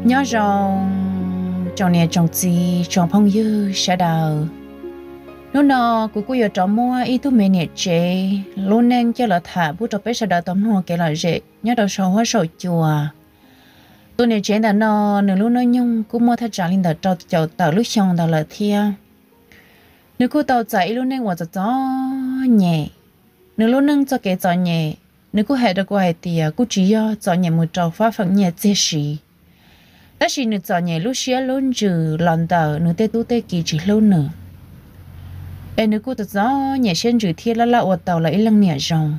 Nyob zoo tsoom niam tsoom txiv tsoom phooj ywg sawv daws. Hnub no kuv kuj yuav rov muab ib tug me niam tsev lub neej coj los tham pub rau peb sawv daws tau mloog kev lom zem nyob rau saum huab saum cua. Tus niam tsev ntawm no, nws lub hnub nyoog kuj muaj thaj tsam li ntawm rau caum tawm lub xyoo ntawd lawm thiab. Nws kuj tau txais ib lub neej uas txom txom nyem. Nws lub neej txoj kev txom nyem, nws kuj hais rau kuv hais tias kuj tsis yog txom nyem mus rau fab feem nyiaj txiag siv, tab sis nws txom nyem lub siab lub ntsws los ntawm nws tej tub tej ki tsis hlub nws. Es nws kuj txom txom nyem siab ntsws thiab laj laj ua tau los ib leej niam zoo.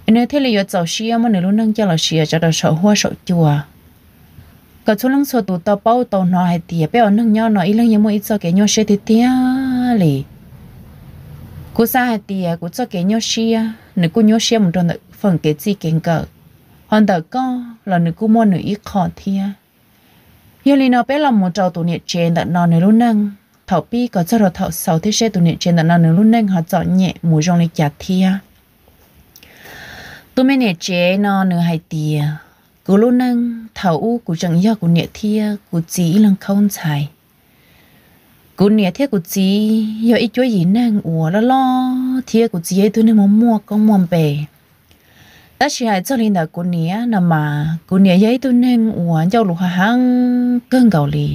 Es nws thiaj li yuav txaus siab muab nws lub neej coj los siav tso rau saum huab saum cua, kom txhua leej txhua tus tau paub tau hnov hais tias peb ua neeg nyob no ib leeg yeej muaj ib txoj kev nyuaj siab tiag tiag li. Kuv xav hais tias kuv txoj kev nyuaj siab nws kuj nyuaj siab mus rau ntawm feem kev txij kev nkawm, ho ntawm koj los nws kuj muaj nws ib qho thiab. Yog li no peb los mus rau tus niam tsev ntawm no nws lub neej, thaum pib kom txog rau thaum xaus thiab seb tus niam tsev ntawm no nws lub neej ho txom nyem mus zoo li cas thiab. Tus me niam tsev no nws hais tias, kuv lub neej thaum ub kuv tseem yog kuv niam thiab kuv txiv ib leeg khaub ntxhais. Kuv niam thiab kuv txiv yog ib cuab yim neeg uas loj loj thiab kuv txiv yog ib tug neeg muaj muaj koob muaj npe. Tab sis hais txog li ntawm kuv niam no mas kuv niam yog ib tug neeg uas ncauj lus hav heev kawg nkaus li.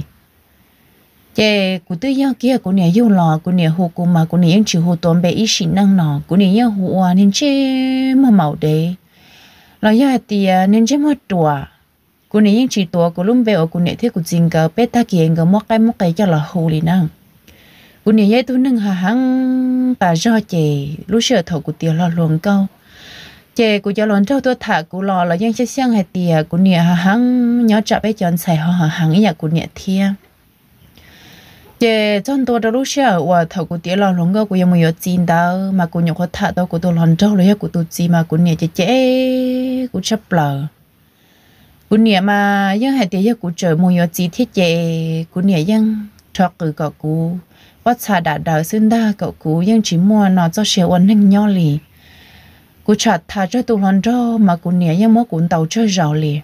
Ces kuv twb yog kiag kuv niam yug los kuv niam hu kuv mas kuv niam yeej tsis hu tuav npe ib sim neej no, kuv niam yeej hu ua niag ntsej muag maum dev, los yog hais tias niag ntsej muag ruam. Kuv niam yeej tsis tuav kuv lub npe uas kuv niam thiab kuv txiv nkawd peb tag kis nkawd muab qaib muab qe coj los hu li na. Kuv niam yog ib tug neeg hav heev tas zog ces lub sij hawm thaum kuv tiav hlo hluas nkauj, ces kuv cov hluas nraug tuaj tham kuv los lawv yeej xyeej xyeej hais tias kuv niam hav heev nyob tsam peb cov ntxhais ho hav heev ib yam kuv niam thiab. Ces txog ntua rau lub sij hawm uas thaum kuv tiav hlo hluas nkauj kuv yuav mus yuav txiv ntawd mas kuv nyuam qhuav tham tau kuv tus hluas nraug los yog kuv tus txiv mas kuv niam ces cem kuv tshaj plaws. Kuv niam mas yeej hais tias yog kuv tseem mus yuav txiv thiab ces kuv niam yeej rho qws kom kuv pob txha dam daws xwb ntag, kom kuv yeej tsis muaj no txoj sia ua neeg nyob li. Kuv tsham tham tsawg tus hluas nraug mas kuv niam yeej muab kuv ntaus tsawg zaus li.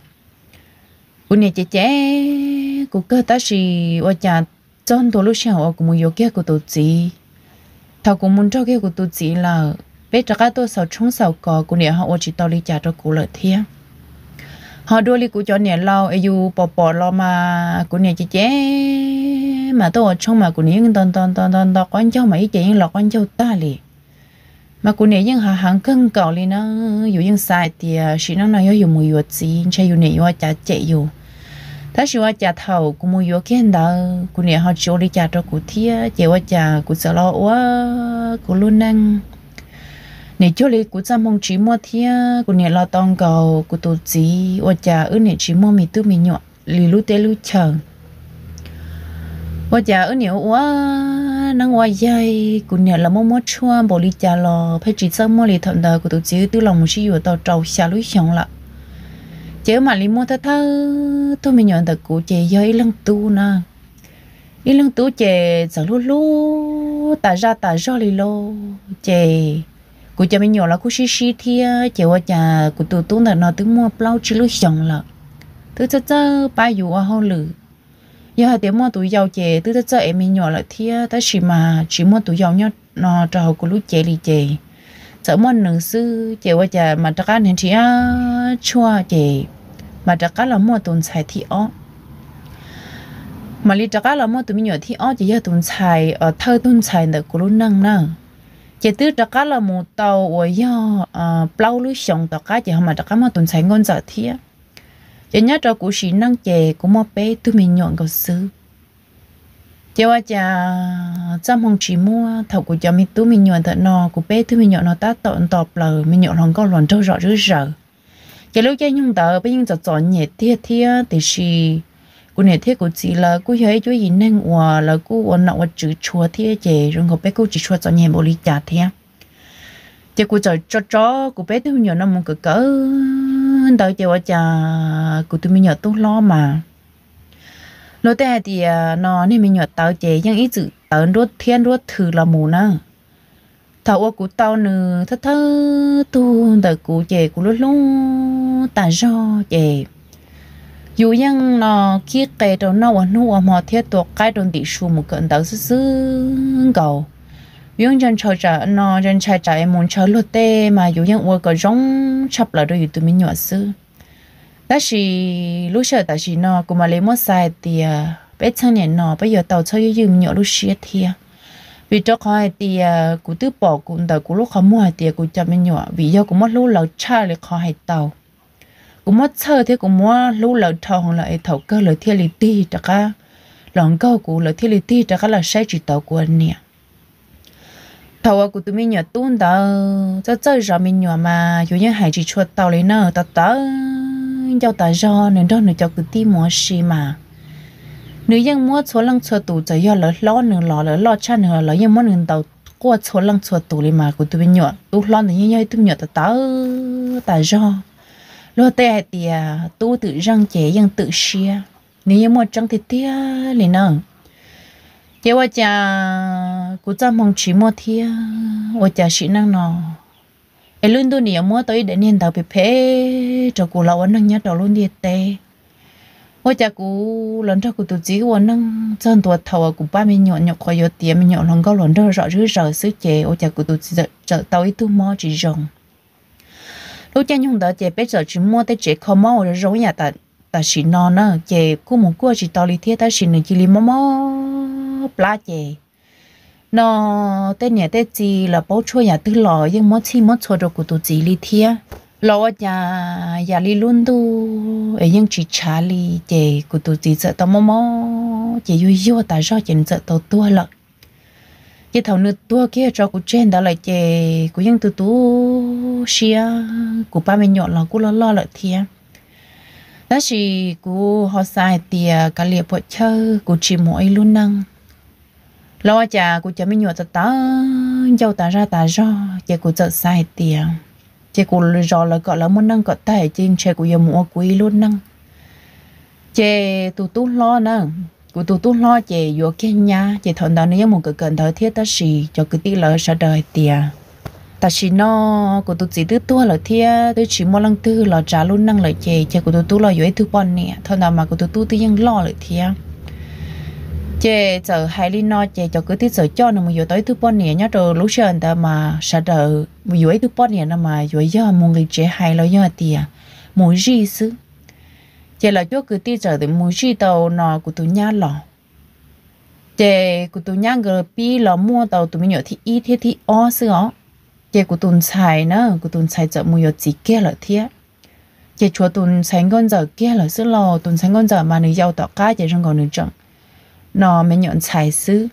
Kuv niam cem cem kuv kawg tab sis ua cas txog ntua lub sij hawm uas kuv mus yuav kiag kuv tus txiv, thaum kuv mus nrog kiag kuv tus txiv lawm, peb rov qab tuaj xaus tshoob xaus kos kuv niam ho ua tsis tau li cas rau kuv lawm thiab. Ho dua li kuv cov niam laus es yus pom pom los mas kuv niam cem cem mas tuaj ua tshoob mas kuv niam yeej nto nto nto nto nto qaub ncaug mas ib ce yeej los qaub ncaug tag li. Mas kuv niam yeej hav heev kawg nkaus li na. Yus yeej xav hais tias sim neej no yog yus mus yuav txiv ntshe yus niam yuav ua cas cem yus. Tab sis ua cas thaum kuv mus yuav kiag ntawd kuv niam ho tsis ua li cas rau kuv thiab, ces ua cas kuv txawm los ua kuv lub neej. Nim cuag li kuv txoj hmoo tsis muaj thiab kuv niam los tau nkaus kuv tus txiv, ua cas wb niam tsis muaj me tub me nyuam li lub teb lub chaw. Ua cas wb niam ua ua neeb ua yaig, kuv niam los muab muab tshuaj npaum li cas los pheej tsis txawj muaj li. Thaum ntawd kuv tus txiv wb twb los mus sib yuav tau rau xya lub xyoo lawm. Ces wb mam li muaj thawj thawj tug me nyuam ntawm kuv ces yog ib leeg tub na. Ib leeg tub ces txawm hlub hlub tas zaj tas zog li lauj. Ces kuv cov me nyuam los kuj sib sib thiab, ces ua cas kuv tus tub ntawm no twb muaj plaub tsib lub xyoos lawm, twb txawj txawj pab yus ua hauj lwm. Yog hais tias muaj tus yau ces twb txawj txawj ev me nyuam lawm thiab, tab sis mas tsis muaj tus yau nyob no rau hauv kuv lub cev li ces txawm muaj nws xwb. Ces ua cas mam rov qab niag nrhiav tshuaj ces mam rov qab los muaj tus ntxhais thib ob. Mam li rov qab los muaj tus me nyuam thib ob ces yog tus ntxhais uas thawj tug ntxhais ntawm kuv lub neej na. Ces twb rov qab los mus tau uas yog plaub lub xyoos tom qab ces ho mam rov qab muaj tus ntxhais nkauj ntxawm thiab. Ces nyob rau kuv sim neej ces kuv muaj peb tug me nyuam nkaus xwb. Ces ua cas txoj hmoo tsis muaj, thaum kuv cov me tub me nyuam ntawm no, kuv peb tug me nyuam no tab tom nto plaws me nyuam hluas nkauj hluas nraug zom zawv zaws. Ces lub caij nyoog ntawd peb yeej txom txom nyem tiag thiab, tiam sis kuv niam thiab kuv txiv lawv kuj yog ib cuab yim neeg uas lawv kuj ua nom ua tswv tshua thiab, ces zoo nkaus peb kuj tsis tshua txom nyem npaum li cas thiab. Ces kuv txawm tso tso kuv peb tug me nyuam no mus kawm kawm ntawd, ces ua cas kuv tus me nyuam tub hlob mas Luag tej hais tias no niag me nyuam tawv ces yeej ib txwm tawv nruab thiab nruab thw los mus na. Thaum uas kuv tau nws thawj thawj tug ntawm kuv ces kuv lub hlub tas zog ces yus yeej no khib qe rau noj ua hnub ua hmo thiab tua qaib rau ntim su mus kawm ntawv xwb xwb nkaus. Yus yeej ntshai tsam no ntshai tsam es mus ntshaw luag tej mas yus yeej ua kom zoo tshaj plaws rau yus tus me nyuam xwb. Tab sis lub sij hawm tam sim no kuv mam li muab xav hais tias peb txheej niam no peb yuav tau txhob ywj ywj me nyuam lub siab thiab. Vim rau qhov hais tias kuv twb pom kuv ntawm kuv lub qhov muag hais tias kuv cov me nyuam vim yog kuv muab hlub lawv tshaj li qhov hais tau. Kuv muab txhawj thiab kuv muab hlub lawv dhau lawm es thaum kawg lawv thiaj li tig rov qab los nkaug kuv, lawv thiaj li tig rov qab los saib tsis taus kuv niam. Thaum uas kuv tus me nyuam tub ntawd txawj txawj zov me nyuam mas yus yeej hais tsis tshua tau li na, tawv tawv ncauj tas zog, nws nrog nws cov kwv tij mus ua si mas nws yeej muab txhua leej txhua tus, txawm yog lawv hlob nws los lawv loj tshaj nws los lawv yeej muab nws ntaus quaj txhua leej txhua tus li mas kuv tus me nyuam tub hlob ntawd yeej yog ib tug me nyuam tawv tawv tas zog. Luag tej hais tias tub twm zeej ces yeej twm siab, nws yeej muaj tseeb tiag tiag li na. Ces ua cas kuv txoj hmoo tsis muaj thiab ua cas sim neej no es lub ntuj nws yuav muab tau ib daim niag ntawv phem phem rau kuv los ua neeg nyob rau lub ntiaj teb. Ua cas kuv los nrog kuv tus txiv ua neej txog ntua thaum uas kuv pab me nyuam nyuam qhuav yuav tiav me nyuam hluas nkauj hluas nraug zom zawv zaws xwb ces ua cas kuv tus txiv txawm tau ib tug mob tsis zoo. Lub caij nyoog ntawd ces peb txawm tsis muaj tej tsev kho mob uas zoo zoo ib yam tam sim no na, ces kuj mus kuaj tsis tau li thiab tab sis nws cia li mob mob plab ces no tej niam tej txiv los paub tshuaj yam twg los yeej muab txhij muab txhua rau kuv tus txiv li thiab. Los ua cas yam li lub ntuj es yeej tsis tshav li ces kuv tus txiv txawm tau mob mob ces yuag yuag tas zog ces nws txawm tau tuag lawm. Ces thaum nws tuag kiag tso kuv tseg ntawd lawm ces kuv yeej tu tu siab, kuv pab me nyuam los kuj loj loj lawm thiab. Tab sis kuv ho xav hais tias kav liam puam chawj kuv tsis mus ua ib lub neej. Los ua cas kuv cov me nyuam tawv tawv ncauj tas zaj tas zog ces kuv txawm xav hais tias ces kuv zov lawv kom lawv muaj neej kom tag ces ntshe kuv yuav mus ua kuv ib lub neej. Ces tus tub hlob na, kuv tus tub hlob ces yuav kiag nyab ces thaum ntawd nws yeej mus kawm kawm ntawv thiab tab sis cov kwv tij lawv sawv daws hais tias tam sim no kuv tus txiv twb tuag lawm thiab twb tsis muaj leej twg los tsav lub neej lawm ces cia kuv tus tub los yuav ib tug poj niam. Thaum ntawd mas kuv tus tub twb yeej loj lawm thiab. Ces txawm hais li no ces cov kwv tij txawm coj nws mus yuav tau ib tug poj niam. Nyob rau lub sij hawm ntawd mas sawv daws mus yuav ib tug poj niam no mas yuav yog mus nqis tsev hais los yog hais tias mus zij xwb. Ces lawv cuab kwv tij txawm mus zij tau no kuv tus nyab los. Ces kuv tus nyab nkawd pib los muaj tau tus me nyuam thib ib thiab thib ob xwb os. Ces kuv tus ntxhais na, kuv tus ntxhais txawm mus yuav txiv kiag lawm thiab. Ces tshuav tus ntxhais nkauj ntxawm kiag lawm xwb lauj. Tus ntxhais nkauj ntxawm mas nws yau tom qab ces zoo nkaus nws tseem no me nyuam ntxhais xwb.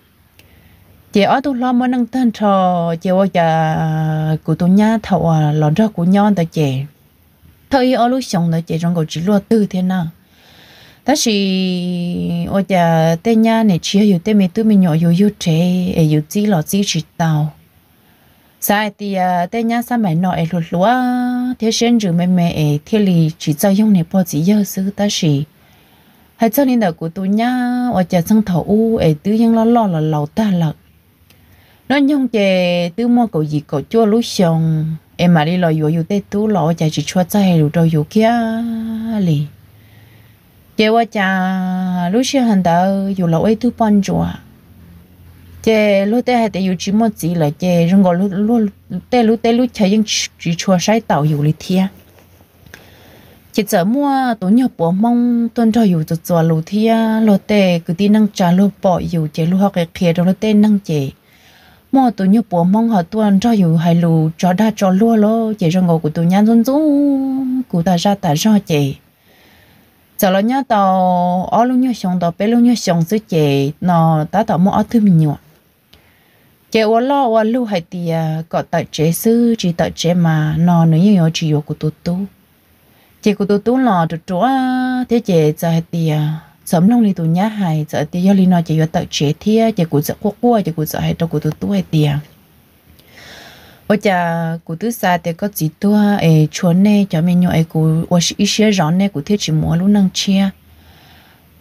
Ces ob tug hlob muaj neej tag nrho, ces ua cas kuv tus nyab thaum uas los nrog kuv nyob ntawd ces thawj ib ob lub xyoo ntawd ces zoo nkaus tsis luaj twg thiab na. Tab sis ua cas tej nyab nim tsis yog yus tej me tub me nyuam yus yug rev es yus txib los txib tsis tau. Xav hais tias tej nyab xab maim no es hluas hluas thiab siab ntsws me me es thiaj li tsis txawj yoog niam pog txiv yawg xwb tab sis hais txog li ntawm kuv tus nyab ua cas txheej thaum ub es twb yeej loj loj los laus tag lawm. Hnub nyoog ces twb muaj kaum yim kaum cuaj lub xyoo es mam li los yuav yus tej tub los ua cas tsis tshua txawj hais lus rau yus kiag li. Ces ua cas lub sij hawm ntawd yus los ua ib tug poj ntsuam, ces luag tej hais tias yus tsis muaj txiv lawm ces zoo nkaus tej lub teb lub chaw yeej tsis tshua saib taus yus li thiab. Ces txawm muaj tus nyuag puav Hmoob tuaj nrog yus txuas txuas lus thiab luag tej kwv tij neej tsa luag pom yus ces luag ho qhia qhia rau luag tej neeg ces muaj tus nyuag puav Hmoob ho tuaj nrog yus hais lus tso dag tso luag lawm ces zoo nkaus kuv tus nyab ntxub ntxub kuv tas zaj tas zog ces txawm los nyob tau ob lub nyuag xyoo tau peb lub nyuag xyoo xwb ces no tab tom muaj ob tug me nyuam. Ces ua loj ua lug hais tias kom tawm tsev xwb, tsis tawm tsev mas no nws yeej yuav tsis yuav kuv tus tub. Ces kuv tus tub los ruam ruam thiab ces txawm hais tias txawm mloog li tus nyab hais, txawm tias yog li no ces yuav tawm tsev thiab ces kuv txawm quaj quaj ces kuv txawm hais rau kuv tus tub hais tias ua cas kuv twb xav tias koj txiv tuag es tshuav nej cov me nyuam es kuv ua ib siab zov nej kuv thiaj tsis mus ua lub neej tshiab.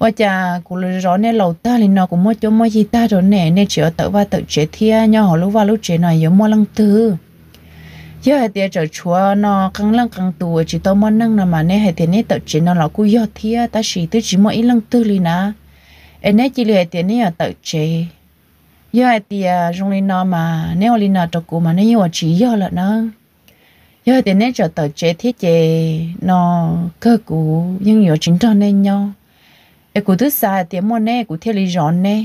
Ua cas kuv zov nej laus tag li no, kuv muab cuab muab yig tag rau nej, nej tseem yuav tawm vaj tawm tsev thiab? Nyob hauv lub vaj lub tsev no yuav muaj leej twg? Yog hais tias tseem tshuav no qee leej qee tus uas tsis tau muaj neej no mas nej hais tias neb tawm tsev no los kuj yog thiab, tab sis twb tsis muaj ib leej twg li na. Es neb cia li hais tias neb yuav tawm tsev. Yog hais tias zoo li no mas neb ua li no rau kuv mas neb yeej ua tsis yog lawm na. Yog hais tias neb tseem tawm tsev thiab ces no kawg kuv yeej yuav tsis nrog nej nyob. Es kuv twb xav hais tias muaj neb kuv thiaj li zov neb.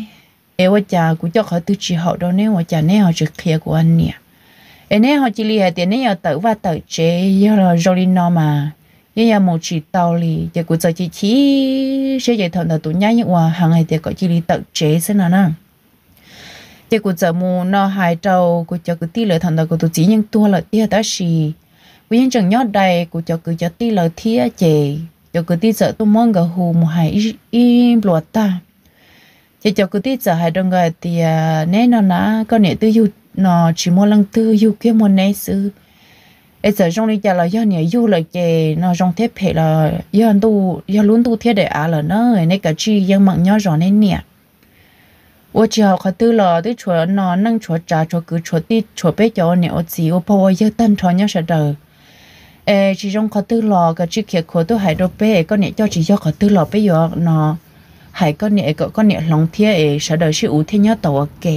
Es ua cas kuv coj qhov twg tsis haum rau neb ua cas neb ho tsis qhia kuv ua niam? Es neb ho cia li hais tias neb yuav tawm vaj tawm tsev, yog los zoo li no mas yeej yuav mus tsis tau li. Ces kuv txawm chim chim siab ces thaum ntawd tus nyab yeej ua heev hais tias kom cia li tawm tsev xwb no na. Ces kuv txawm mus no hais rau kuv cov kwv tij lawv, thaum ntawd kuv tus txiv yeej tuag lawm tiag tab sis kuv yeej tseem nyob dai kuv cov kwv cov tij lawv thiab ces cov kwv tij txawm tuaj muab nkawd hu mus hais ib nplua tag. Ces cov kwv tij txawm hais rau nkawd hais tias neb no na, koj niam twb yug no tsis muaj leej twg, yug kiag muaj neb xwb. Es txawm zoo li cas los yog niam yug lawm ces no zoo thiab phem los yog ntuj, yog lub ntuj thiab daim av lawm na. Neb kav tsij yeej meem nyob zov neb niam. Ua tsis haum qhov twg los twb tshuav no neej tshuav tsav tshuav kwv tshuav tij tshuav peb cov ua niam ua txiv ua pog ua yawg tag nrho nyob sawv daws. Es tsis zoo qhov twg los kav tsij khiav khuav tuaj hais rau peb, koj niam coj tsis yog qhov twg los peb yuav no hais koj niam es kom koj niam hloov thiab es sawv daws sib uv thiaj nyob tau ua ke.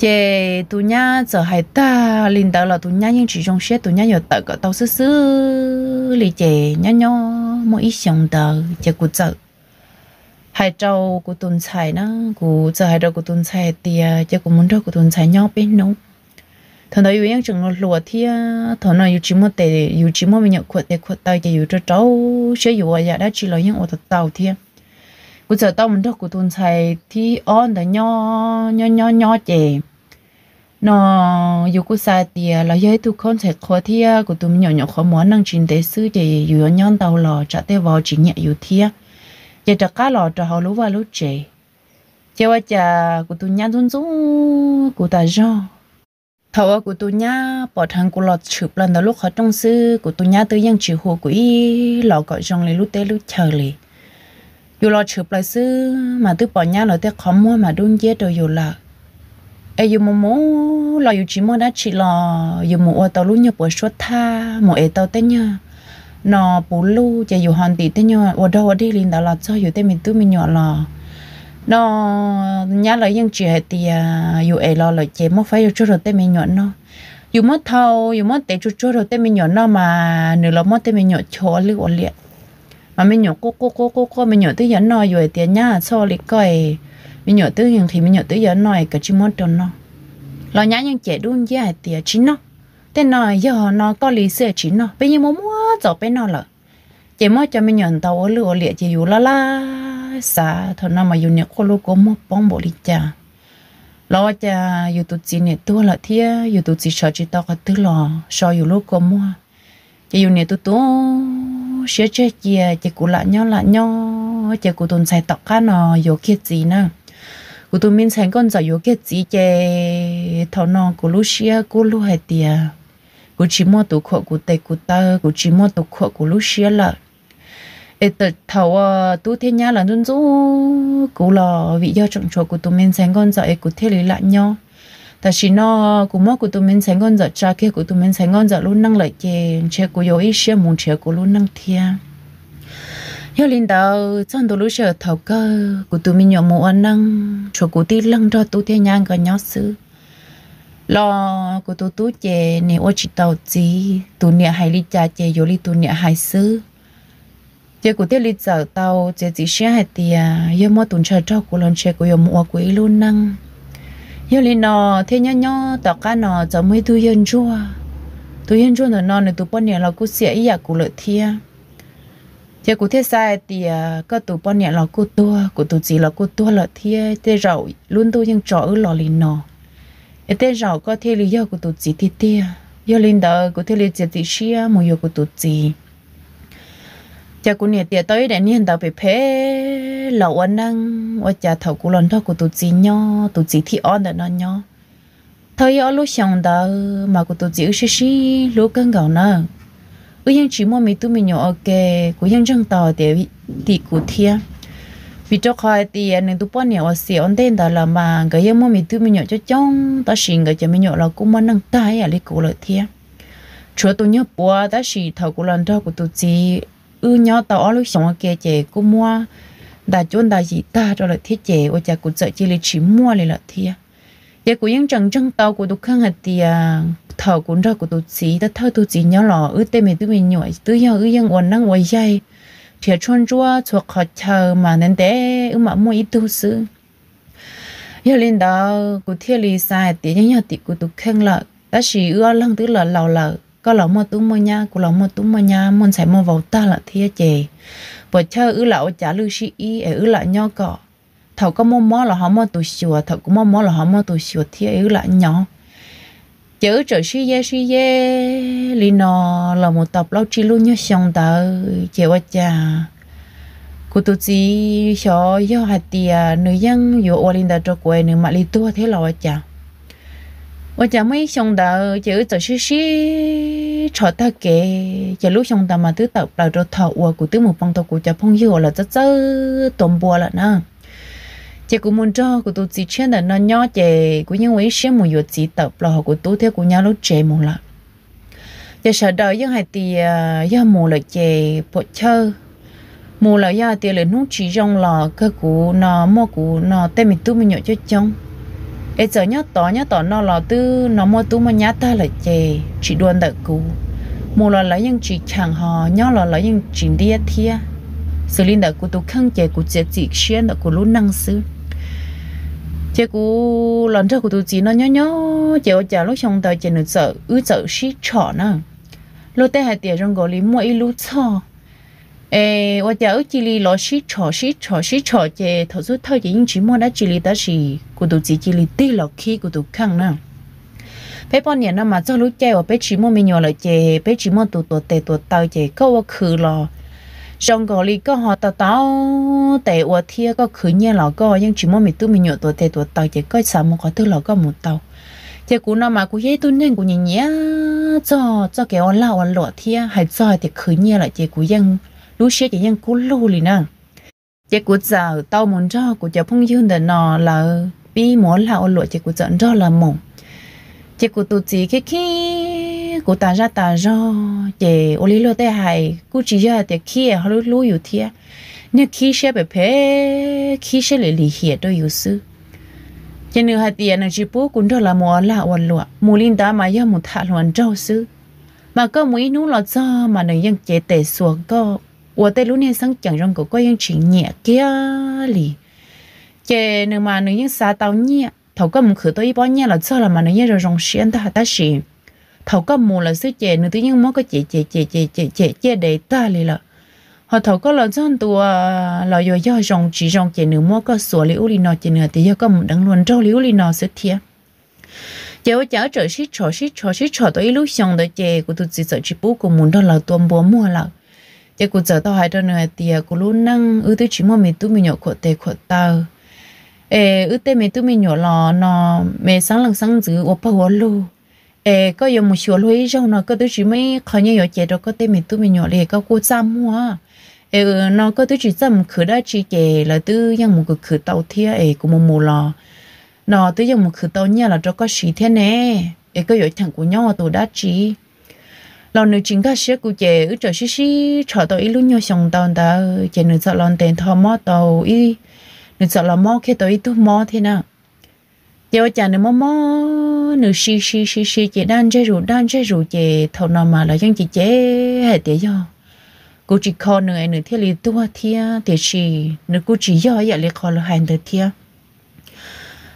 Ces tus nyab txawm hais tag li ntawd los tus nyab yeej tsis zoo siab, tus nyab yuav tawm kom tau xwb xwb li. Ces nyob nyob muaj ib xyoos ntawd ces kuv txawm hais rau kuv tus ntxhais na, kuv txawm hais rau kuv tus ntxhais hais tias cia kuv mus nrog kuv tus ntxhais nyob peb hnub. Thaum ntawd yus yeej tseem hluas thiab, thaum no yus tsis muaj tes, yus tsis muaj me nyuam khuam tes khuam taw ces yus rau rau siab yus ua yam dab tsi los yeej ua tau tau thiab. Kuv txawm tau mus nrog kuv tus ntxhais thib ob ntawd nyob nyob nyob nyob ces no yus kuj xav tias los yog ib tug khaub ntxhais qhua thiab kuv tus me nyuam nyuam qhuav mus ua neej tsis ntev xwb ces yus yuav nyob ntau los tsam tej vauv tsis nyiam yus thiab. Ces rov qab los rau hauv lub vaj lub tsev. Ces ua cas kuv tus nyab ntxub ntxub kuv tas zog. Thaum uas kuv tus nyab pom dheev kuv los tshwm plaws ntawm lub qhov rooj xwb, kuv tus nyab twb yeej tsis hu kuv ib los kom zoo li lub teb lub chaw li. Yus los tshwm plaws xwb mas twb pom nyab lawv tej qhov muag mas dub nciab rau yus lawm. Es yus mus mus los yus tsis muaj dab tsi los yus mus ua tau lub nyuag puas suab thaj mus ev tau tej nyuag no puv luj ces yus ho ntim tej nyuag ua dog ua dig li ntawd los txog yus tej me tub me nyuam los no nyab lawv yeej tsis hais tias yus ev los lawm ces muab faib tsuag tsuag rau tej me nyuam noj. Yus muab thau, yus muab tev tsuag tsuag rau tej me nyuam noj mas nws los muab tej me nyuam chua ua lwj ua liam. Mas me nyuam quaj quaj quaj quaj quaj, me nyuam twb yuav noj, yus hais tias nyab txhob ua li koj, me nyuam twb nqhis, me nyuam twb yuav noj es kav tsij muab rau noj. Los nyab yeej cem dub nciab hais tias tsis noj, tej no yog no koj li xwb tsis noj, peb yeej muab muab txaus peb noj lawm. Ces muab cov me nyuam ntaus ua lwj ua liam ces yus laj laj xav thaum no mas yus niam quaj lub kua muag poob npaum li cas. Los ua cas yus tus txiv niam tuag lawm thiab yus tus txiv sawv tsis tau qhov twg los so yus lub kua muag. Ces yus niam tu tu siab tseg cia ces kuv lam nyob lam nyob ces kuv tus ntxhais tom qab no yuav kiag txiv na. Kuv tus me ntxhais nkauj ntxawm yuav kiag txiv ces thaum no kuv lub siab kub lug hais tias kuv tsis muaj tus khuam kuv tes kuv taw, kuv tsis muaj tus khuam kuv lub siab lawm. Es thaum uas tub thiab nyab lawv ntxub ntxub kuv los vim yog tseem tshuav kuv tus me ntxhais nkauj ntxawm es kuv thiaj li lam nyob. Tam sim no kuv muab kuv tus me ntxhais nkauj ntxawm tsa kiag kuv tus me ntxhais nkauj ntxawm lub neej lawm ces ntshe kuv yuav ib siab mus nrhiav kuv lub neej thiab. Yog li ntawd txog ntua lub sij hawm thaum kawg kuv tus me nyuam mus ua neej tshuav kuv tib leeg nrog tub thiab nyab nkawd nyob xwb. Los kuv tus tub ces nim ua tsis tau txiv, tus niam hais li cas ces yuav li tus niam hais xwb. Ces kuv thiaj li txawm tau txiav txim siab hais tias yog muab tus ntshaw raug kuv los ntshe kuv yuav mus ua kuv ib lub neej. Yog li no thiab nyob nyob tom qab no txawm muaj ib tug yawg ntsuag. Tus yawg ntsuag ntawm no nws tus poj niam los kuj xiam ib yam kuv lawm thiab. Ces kuv thiaj xav hais tias koj tus poj niam los kuj tuag, kuv tus txiv los kuj tuag lawm thiab, tej zaum lub ntuj yeej tso wb los li no, es tej zaum koj thiaj li yog kuv tus txiv tiag tiag. Yog li ntawd kuv thiaj li txiav txim siab mus yuav kuv tus txiv. Ces kuv niam tiam tau ib daim niag ntawd phem phem los ua neej, ua cas thaum kuv los nrog kuv tus txiv nyob, tus txiv thib ob ntawm no nyob, thawj ib ob lub xyoos ntawd mas kuv tus txiv wb sib sib hlub kawg nkaus na. wb yeej tsis muaj me tub me nyuam ua ke. Kuv yeej ntseeg tau tias tim kuv thiab, vim rau qhov hais tias nws tus poj niam uas xiam ua ntej ntawd los mas nkawd yeej muaj me tub me nyuam coob coob, tab sis nkawd cov me nyuam los kuj muaj neej tag ib yam li kuv lawm thiab. Tshuav tus nyuag puav, tab sis thaum kuv los nrog kuv tus txiv wb nyob tau ob lub xyoos ua ke ces kuj muab ntas cuab ntas yim tag rau lawm thiab ces ua cas kuv txawm cia li tsis muaj li lawm thiab. Ces kuv yeej tseem ntseeg tau kuv tus kheej hais tias thaum kuv nrog kuv tus txiv thawj thawj tus txiv nyob los wb tej me tub me nyuam twb yog wb yeej ua neeb ua yaig, nrhiav tshuaj ntsuab txhua qhov chaw mas ntev ntev wb mam muaj ib tug xwb. Yog li ntawd kuv thiaj li xav hais tias yeej yog tim kuv tus kheej lawm, tab sis wb ob leeg twb los laus lawm, koj los muaj tub muaj nyab, kuv los muaj tub muaj nyab, muaj ntxhais muaj vauv tag lawm thiab ces puas chawj wb lam ua cav lwj sib ib es wb lam nyob kom thaum koj muaj mob los ho muaj tus xyuas, thaum kuv muaj mob los ho muaj tus xyuas thiab es wb lam nyob. Ces wb txawm sib yeb sib yeb li no los mus tau plaub tsib lub nyuag xyoo ntawd ces ua cas kuv tus txiv xyov yog hais tias nws yeej yuav ua li ntawd rau kuv es nws mam li tuag thiab los ua cas. Ua cas muaj ib xyoo ntawd ces wb txawm sib sib tsho tag kev, ces lub xyoo ntawd mas twb tawm plaws rau thaum uas kuv twb mus poob tau kuv cov phooj ywg uas lawv txawj txawj tua npua lawm na. Ces kuv mus nrog kuv tus txiv tshiab ntawm no nyob ces kuv yeej ua ib siab mus yuav txiv tawm plaws hauv kuv tub thiab kuv nyab lub tsev mus lawm. Ces sawv daws yeej hais tias yog mus lawm ces puam chawj, mus lawm yog hais tias lwm hnub tsis zoo los kawg kuv no muaj kuv no tej me tub me nyuam coob coob. Es txawm nyob tod nyob tom no los twb no muaj tub muaj nyab tag lawm ces tsis dua ntawm kuv, mus los lawv yeej tsis cheem ho nyob los lawv yeej tsis ntiab thiab. Xws li ntawm kuv tus kheej ces kuv txiav txim siab ntawm kuv lub neej xwb. Ces kuv los nrog kuv tus txiv no nyob nyob ces ua cas lub xyoo ntawd ces nws txawm, wb txawm sib tshom na. Luag tej hais tias zoo nkaus li muaj ib lub txhoj, es ua cas wb cia li los sib tshom sib tshom sib tshom ces thaum xub thawj ces yeej tsis muaj dab tsi li tab sis kuv tus txiv cia li tig los khib kuv tus kheej na. Peb poj niam no mas txog lub caij uas peb tsis muaj me nyuam lawm ces peb tsis muaj tus tuav tes tuav taw ces koj ua khwv los zoo nkaus li koj ho tau tau tes ua thiab koj khwv nyiaj los koj yeej tsis muaj me tub me nyuam tuav tes tuav taw ces koj xav mus qhov twg los koj mus tau. Ces kuv no mas kuv yog ib tug neeg kuv nyiam nyiam txog txoj kev ua lag ua luam thiab hais txog hais tias khwv nyiaj lawm ces kuv yeej, lub siab ces yeej kub lug li na. Ces kuv txawm tau mus nrog kuv cov phooj ywg ntawm no lawv pib mus ua lag ua luam ces kuv txawm nrog lawv mus. Ces kuv tus txiv khib khib kuv tas zaj tas zog ces ua li luag tej hais kuj tsis yog hais tias khib ho hlub hlub yus thiab, niag khib siab phem phem, khib siab lim lim hiam rau yus xwb. Ces nws hais tias nws tsis pub kuv nrog lawv mus ua lag ua luam, mus li ntawd mas yog mus tham hluas nraug xwb. Mas koj mus ib hnub los txog mas nws yeej cev tes xuas koj, ua tej lub niag xeeb ceem zoo nkaus koj yeej tsis nyiam kiag li. Ces nws mas nws yeej xav tau nyiaj, thaum koj mus khwv tau ib pob nyiaj los txog los mas nws yeej zoo zoo siab ntag tab sis thaum koj mus lawm xwb ces nws twb yeej muab koj cem cem cem cem cem cem ciaj dev tag li lawm. Ho thaum koj los txog ntua los yuav yog zoo tsis zoo ces nws muab koj xuas li ub li no ces nws hais tias yog koj mus deev hluas nraug li ub li no xwb thiab. Ces ua cas wb txawm sib tshom sib tshom sib tshom tau ib lub xyoo ntawd ces kuv tus txiv txawm tsis pub kuv mus nrog lawv tua npua muag lawm. Ces kuv txawm tau hais rau nws hais tias kuv lub neej wb twb tsis muaj me tub me nyuam khuam tes khuam taw, es wb tej me tub me nyuam los no me xeeb leej xeeb ntxwv ua pawg ua lug, es koj yuav mus xyuas luag ib zaug no koj twb tsis muaj ib qho nyiaj yuav cev rau koj tej me tub me nyuam li koj kuj txaj muag. Es no koj twb tsis txawj mus khwv dab tsi ces lawv twb yeej mus khwv khwv tau thiab es kuv mus mus los no twb yeej mus khwv tau nyiaj los rau koj siv thiab ne, es koj yuav cheem kuv nyob ua tus dab tsi? Los nws tsis nkag siab kuv ces wb txawm sib sib tshom tau ib lub nyuag xyoo ntau ntawd ces nws txawm los ntes ntho mob tau ib, nws txawm los mob kiag tau ib tug mob thiab na. Ces ua cas nws mob mob nws si si si si ces daj ntseg zus daj ntseg zus ces thaum no mas lawv yeej cem cem hais tias yog kuv tsis kho nws es nws thiaj li tuag thiab tiam sis nws kuj tsis yog ib yam li qhov lawv hais ntawd thiab.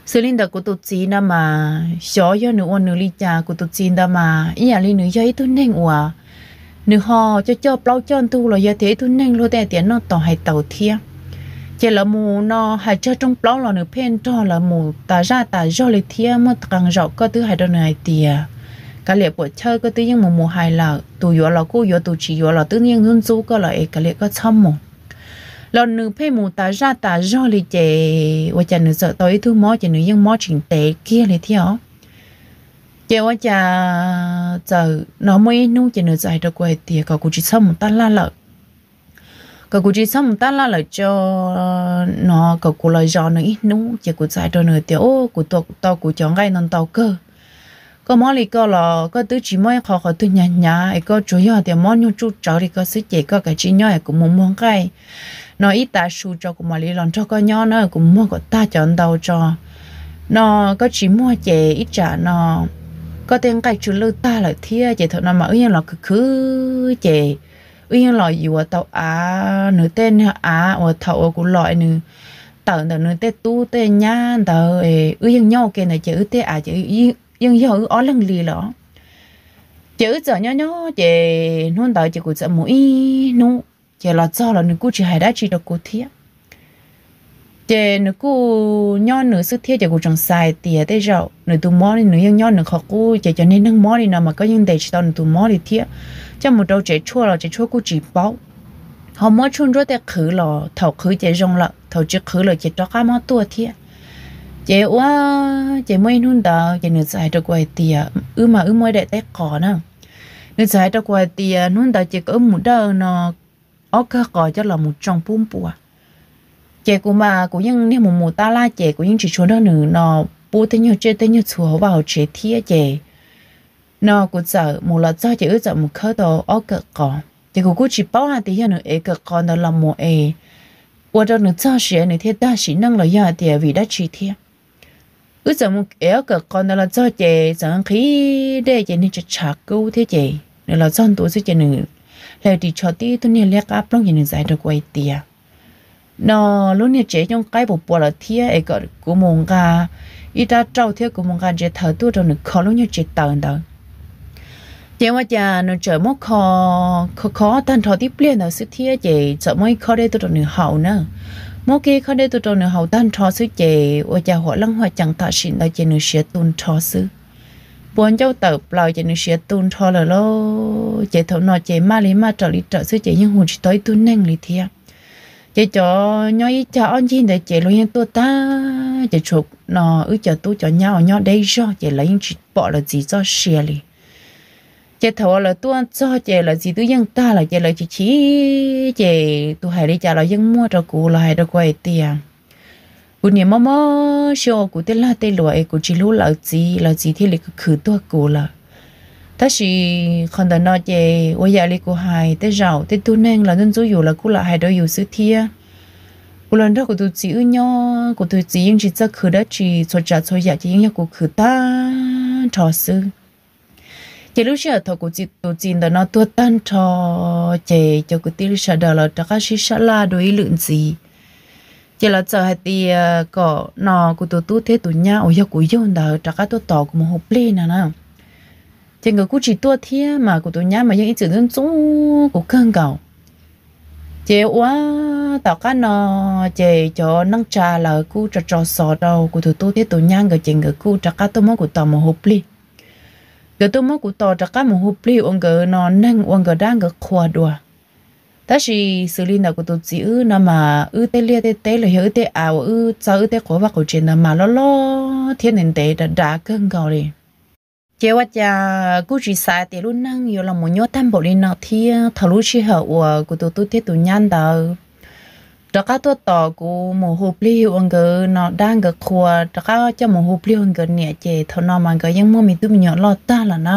Xws li ntawm kuv tus txiv ntawd mas xyov yog nws ua nws li cas, kuv tus txiv ntawd mas ib yam li nws yog ib tug neeg uas nws ho coj coj plaub coj ntug los yog tias ib tug neeg luag tej hais tias noj tau hais taus thiab. Ces lawv mus no hais tsawg rooj plaub los nws pheej nrog lawv mus tas zaj tas zog li thiab. Muaj qee zaum koj twb hais rau nws hais tias kav liam puam chawj, koj twb yeej mus mus hais lawm, tus yuav los kuj yuav, tus tsis yuav los twb yeej ntxub ntxub koj lawm es kav liam koj txhob mus. Los nws pheej mus tas zaj tas zog li ces ua cas nws txawm tau ib tug mob ces nws yeej mob tsis ntev kiag li thiab os. Ces ua cas txawm no muaj ib hnub ces nws txawm hais rau kuv hais tias kom kuv tsis txhob mus tab laj lawm, kom kuv tsis txhob mus tab laj lawm tso, no kom kuv los zov nws ib hnub. Ces kuv txawm hais rau nws tias, Ub, kuv tua tau kuv cov nqaij ntau ntau kawg. Koj mob li koj los koj twb tsis muaj ib qho qhov twg hnyav hnyav es koj tsuas yog tias mob nyuag tsuj tsawv li koj xwb ces koj kav tsij nyob es kuv mus muag nqaij no ib tav su tso kuv mam li los nrog koj nyob na, kuv muag kom tag cov ntau tso. No koj tsis muag ces ib tsam no koj tej nqaij tsw lwj tag lawm thiab ces thaum no mas wb yeej los khwv khwv ces wb yeej los yuav tau av, nws tej niag av uas thaum uas kuv los nws tawm ntawm nws tej tub tej nyab ntawd, wb yeej nyob ua ke ntawd ces wb tej av ces yeej yog wb ob leeg li lawm. Ces wb txawm nyob nyob ces hnub ntawd ces kuv txawm mus ib hnub, ces los txog los nws kuj tsis hais dab tsi rau kuv thiab. Ces nws kuj nyob nws xwb thiab ces kuv tseem xav hais tias tej zaum nws tus mob nws yeej nyob nws qhov qub ces cov niag neeg mob li no mas koj yeej ntes tsis tau nws tus mob li thiab. Coj mus rau tsev tshuaj los tsev tshuaj kuj tsis paub. Ho muab tshuaj ntsuab tej qhwv los thaum qhwv ces zoo lawm, thaum tsis qhwv lawm ces rov qab mob tuaj thiab. Ces ua, ces muaj ib hnub ntawd ces nws txawm hais rau kuv hais tias, wb mas wb muaj ib daim teb qos na, nws txawm hais rau kuv hais tias hnub ntawd ces kom wb mus dawj no ob kawg qos coj los mus tsoo pub npua. Ces kuv mas kuv yeej niag mus mus tab laj ces kuv yeej tsis tshua nrog nws no pub tej nyuag tsiaj tej nyuag txhu hauv vaj hauv tsev thiab ces no kuv txawm mus los txog ces wb txawm mus khawb tau ob kawm qos ces kuv kuj tsis paub hais tias yog nws ev kawm qos ntawd los mus es ua rau nws txog siav nws thiaj tag sim neej los yog hais tias vim dab tsi thiab. Wb txawm mus ev ob kawm qos ntawd los txog ces txawm nqhis dej ces niag tshav kub thiab ces nws los txog ntua xwb ces nws hle ris tsho tib tug niag liab qab ploog ces nws txawm hais rau kuv hais tias no lub niag tsev cooj qaib puas puas lawm thiab es kom kuv mus nqa ib rab rauj thiab kuv mus nqa ntsev thaws tuaj rau nws kho lub niag tsev taws ntawd. Ces ua cas nws txawm muab kho, kho kho tag nrho tib pliag ntawd xwb thiab ces txawm muab ib khob dej tuaj rau nws haus na. Muab kiag ib khob dej tuaj rau nws haus tag nrho xwb ces ua cas huam leej huam cees tam sim ntawd ces nws siav tu nrho xwb. Puas ncauj tawm plaws ces nws siav tu nrho lawm lauj. Ces thaum no ces maj li maj raws li raws xwb ces yeej hu tsis tau ib tug neeg li thiab. Ces cov nyob ib cag ob ncig ntawd ces luag yeej tuaj tag ces tshuav no wb cov tub cov nyab uas nyob deb zog ces lawv yeej tsis pom lawv txiv txoj sia li. Ces thaum uas lawv tuaj txog ces lawv txiv twb yeej tag lawm ces lawv chim chim ces tus hais li cas los yeej muaj rau kuv los hais rau kuv hais tias kuv niam mob mob siab ua kuv tej lag tej luam es kuv tsis hlub lawv txiv, lawv txiv thiaj li khwv tuag kuv lawm. Tab sis qhov ntawm no ces ua yam li kuv hais tej zaum tej tug neeg los ntxub ntxub yus los kuj lam hais rau yus xwb thiab. Kuv los nrog kuv tus txiv wb nyob, kuv tus txiv yeej tsis txawj khwv dab tsi, txhua tsav txhua yam ces yeej yog kuv khwv tag nrho xwb. Ces lub sij hawm thaum kuv tus txiv ntawm no tuag tag nrho, ces cov kwv tij sawv daws los rov qab sib sab laj dua ib lwm ntxiv. Ces lawv txawm hais tias kom no kuv tus tub thiab tus nyab uas yog kuv yug ntawd rov qab tuaj tos kuv mus hu plig no na. Ces nkawd kuj tsis tuaj thiab mas kuv tus nyab mas yeej ib txwm ntxub ntxub kuv kawg nkaus. Ces ua tom qab no ces cov neej tsa lawv kuj tso tso xov rau kuv tus tub thiab tus nyab nkawd ces nkawd kuj rov qab tuaj muab kuv tos mus hu plig. Nkawd tuaj muab kuv tos rov qab mus hu plig ua nkawd no neeg ua nkawd dab nkawd qhua dua. Tab sis xws li ntawm kuv tus txiv wb no mas wb tej liaj tej teb los yog wb tej av uas wb txawb wb tej quav vaj quav tsev ntawd mas loj loj thiab ntev ntev dav dav kawg nkaus li. Ces ua cas kuj tsis xav tias lub neej yuav los mus nyuaj tag npaum li no thiab. Thaum lub sij hawm uas kuv tus tub thiab tus nyab ntawd rov qab tuaj tos kuv mus hu plig ua nkawd no dab nkawd qhua, rov qab coj mus hu plig ua nkawd niam, ces thaum no mas nkawd yeej muaj me tub me nyuam loj tag lawm na.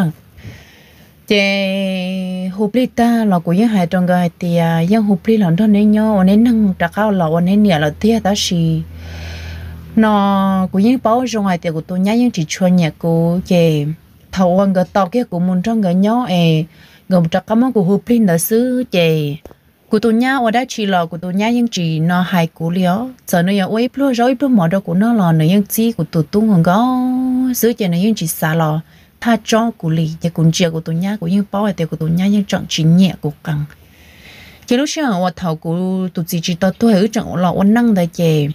Ces hu plig tag los kuv yeej hais rau nkawd hais tias yeej hu plig los nrog neb nyob ua neb neeg rov qab los ua neb niam lawm tiag, tab sis no kuv yeej paub zoo hais tias kuv tus nyab yeej tsis tshua nyiam kuv, ces thaum uas nkawd tos kiag kuv mus nrog nkawd nyob es nkawd rov qab muab kuv hu plig ntawd xwb ces kuv tus nyab ua dab tsi los kuv tus nyab yeej tsis no hais kuv li os. Txawm nws yuav ua ib pluag zaub ib pluag mov rau kuv noj los nws yeej txib kuv tus tub nkaus nkaus xwb, ces nws yeej tsis xav los thaj tsob kuv li. Ces kuv ntsia kuv tus nyab kuv yeej paub hais tias kuv tus nyab yeej tseem tsis nyiam kuv qees. Ces lub sij hawm uas thaum kuv tus txiv tsis tau tuag wb tseem los ua neej ntawd ces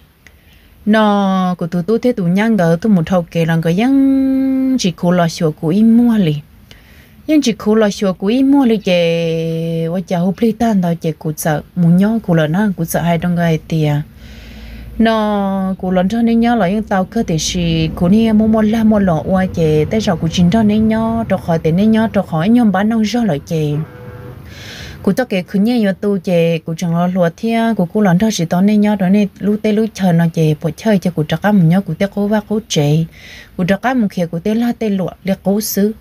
no kuv tus tub thiab tus nyab nkawd tuaj mus dhau kev los nkawd yeej tsis khuv los xyuas kuv ib muag li. Yeej tsis khuv los xyuas kuv ib muag li ces ua cas hu plig tag ntawd ces kuv txawm mus nyob kuv lawm na. Kuv txawm hais rau nkawd hais tias No kuv los nrog neb nyob los yeej tau kawg, tiam sis kuv niaj muaj muaj lag muaj luam ua ces tej zaum kuv tsis nrog neb nyob, rau qhov tias neb nyob rau qhov ib nyuag npab noog zog lawm ces kuv txoj kev khwv nyiaj yuav tu ces kuv tseem los hluas thiab kuv kuj los nrog tsis tau nej nyob rau nej lub teb lub chaw no ces puas chawj ces kuv rov qab mus nyob kuv tej qub vaj qub tsev, kuv rov qab mus khiav kuv tej lag tej luam li qub xwb.